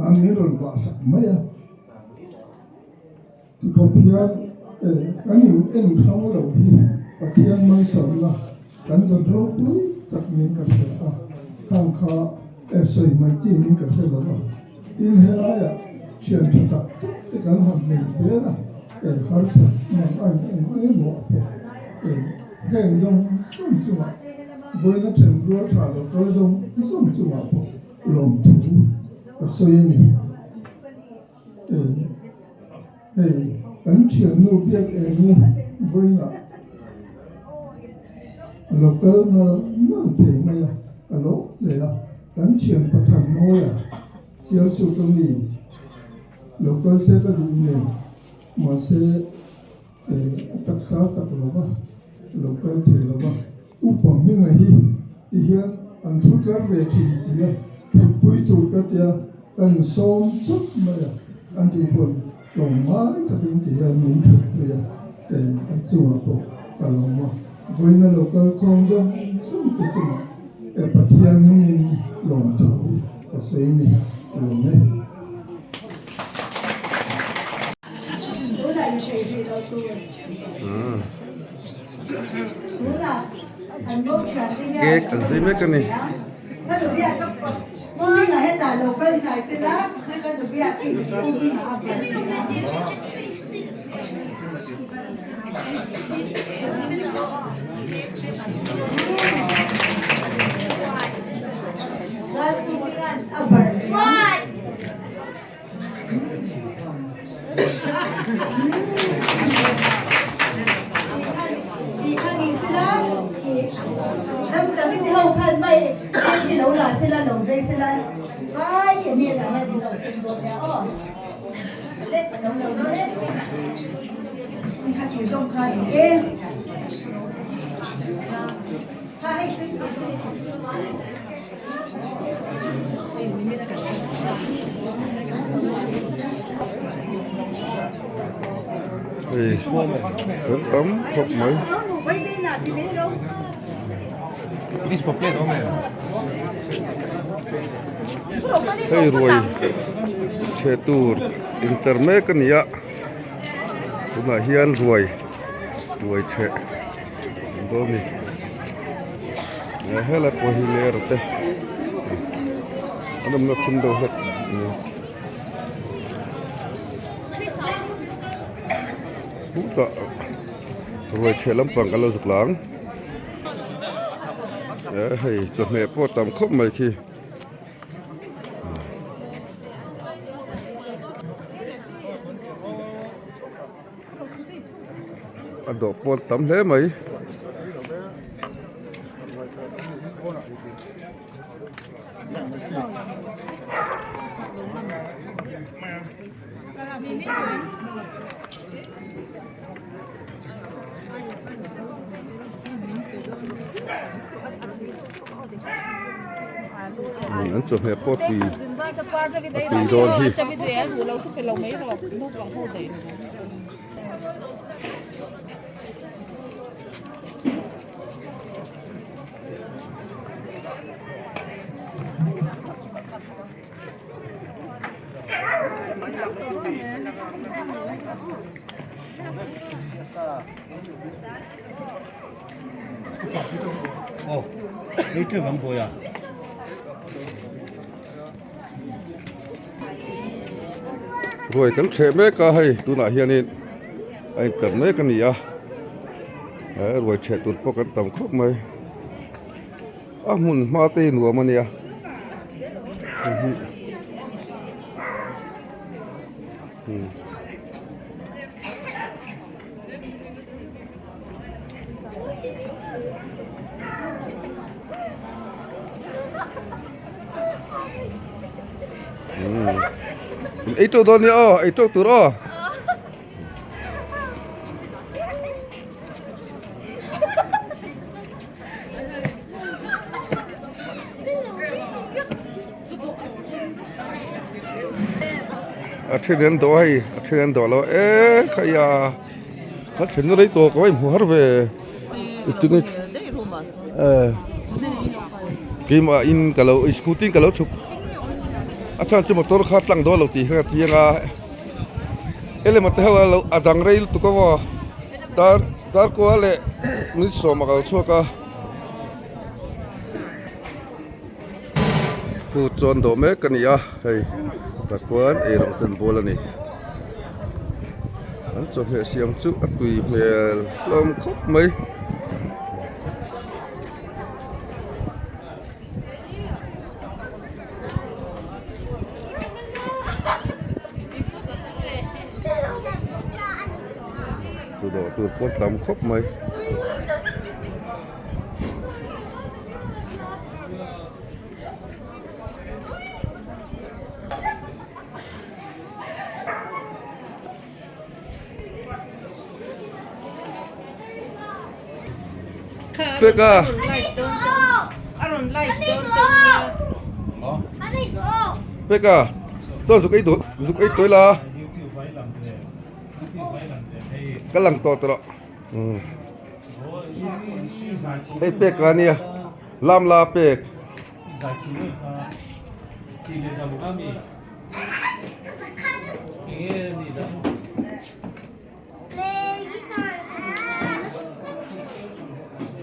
an min rawn vah sak mai a. Tikhawp hian kan in en hrang lo hi Pathian malsawmna kan dawn ropui tak niin ka hria a, khang kha sawi mai chi niin ka hre lo a. Tin helaiah thian tha tak tak te kan han nei zel a, harsat mang an eng emaw a pawh heng zawng zawng chungah vawiina then rual tha lo kal zawng zawng chungah pawh lawmthu ka sawi a ni. Hei kan thiannu biak eng hi vawiinah a lo kal nal nal thei mai a, ka lo hle a, kan thian Pathan Mawia Sialsuk a mi lo kal se ka duh nen mahse a taksa chak lo va, lo kal thei lo va, upa hminga hi ti hian an thu tlar ve thin si a, thutpui tur ka tia kan sawm chawp mai a, an tih pawn tlawmngai takin ti hian min thutpui a, kei an chungah pawh ka lawm a, vawiina lo kal khawm zawng zawng te chungah e Pathian hmingin lawmthu ka sawi ni ka lawm e. Cake an zui mek a ni. Hei kan tam khawp mai. Hei ruai chhe tur inter mek a ni a tunah hian ruai ruai chhe an dawn a ni. Helai pawh hi ler te an awmna thim deuh hlek a ni. Hutah ruai chhe lampang kan lo zuk la ang. Hei chawhmeh pawh tam khawp mai khi. A dawh pawh tam hle mai. An chawhmeh pawh tui a tui dawn hi. Ruai kan ṭheh mek a hei tunah hianin a inter mek a ni a he ruai ṭheh tur pawh kan tam khawp mai a hmun hma te hi nuam a nia Ei teuh dawn nia aw, ei teuh tur aw. A then an dawh a hei a then an dawh lo e khaia ka thlenna rei tawh ka va inhmu har ve keimah in ka lo scooty in ka lo chhuk a chhan chu motor kha tlang dawn lo tih kha ka chiang a elema te ho a lo a dang rei lutuk a maw dar darkua leh min sawm a kal chhuak a. Chu chuan dawh mek a ni a hei tah khuan eirawng ten bawl a ni an chawhmeh siam chu a tui hmel hlawm khawp mai. Chu dawh tur pawh tam khawp mai. Peka Peka cho zuk ei duh zuk ei tuai la ka lang tawh tawh Hei pek a nia lam la pek.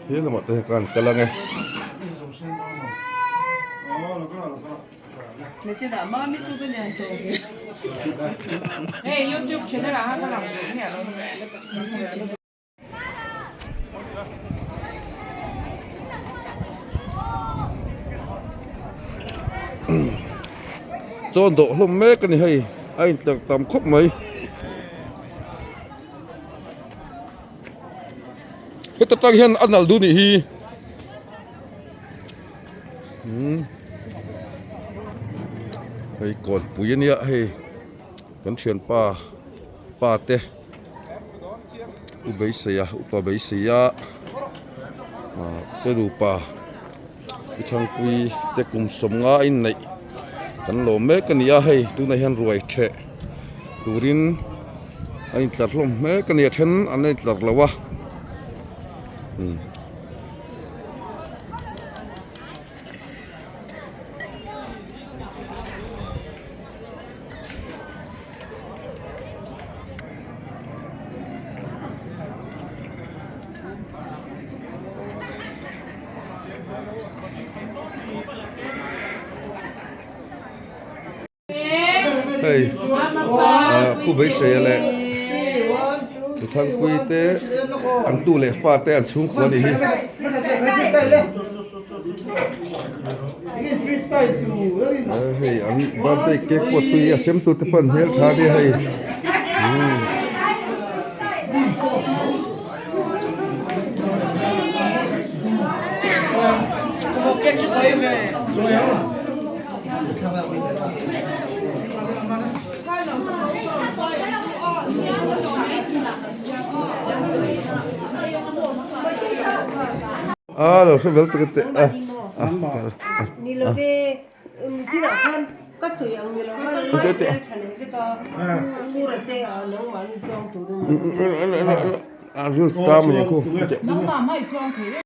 He lamah te hian ka han kal ang e. Chawn dawh hlawm mek a ni hei a intlar tam khawp mai heta tang hian a nalh duh nih hi umm hei kawnpui a nia hei kan thianpa pa te. U beisei a upa beisei a ah te nupa i thangpui te kum sawmnga a inneih kan lawm mek a ni a hei tunah hian ruai theh turin a intlar hlawm mek a ni a then an la intlar lo a umm. Hei ah pu beiseia leh Thangpuii te an tu leh fa te an chhungkua a nih hi. Hei an birthday cake pawh tui a sem tute pawh an hmel tha ania hei umm. A lo hre vel tak teh a. Ni lo ve thil ah khan ka sawi ang ni lo khan an ngai hmel tha leh vek a ngura te ah nangmah ni chuang tur in A ril tam a ni khu. Nangmah mai chuang thei.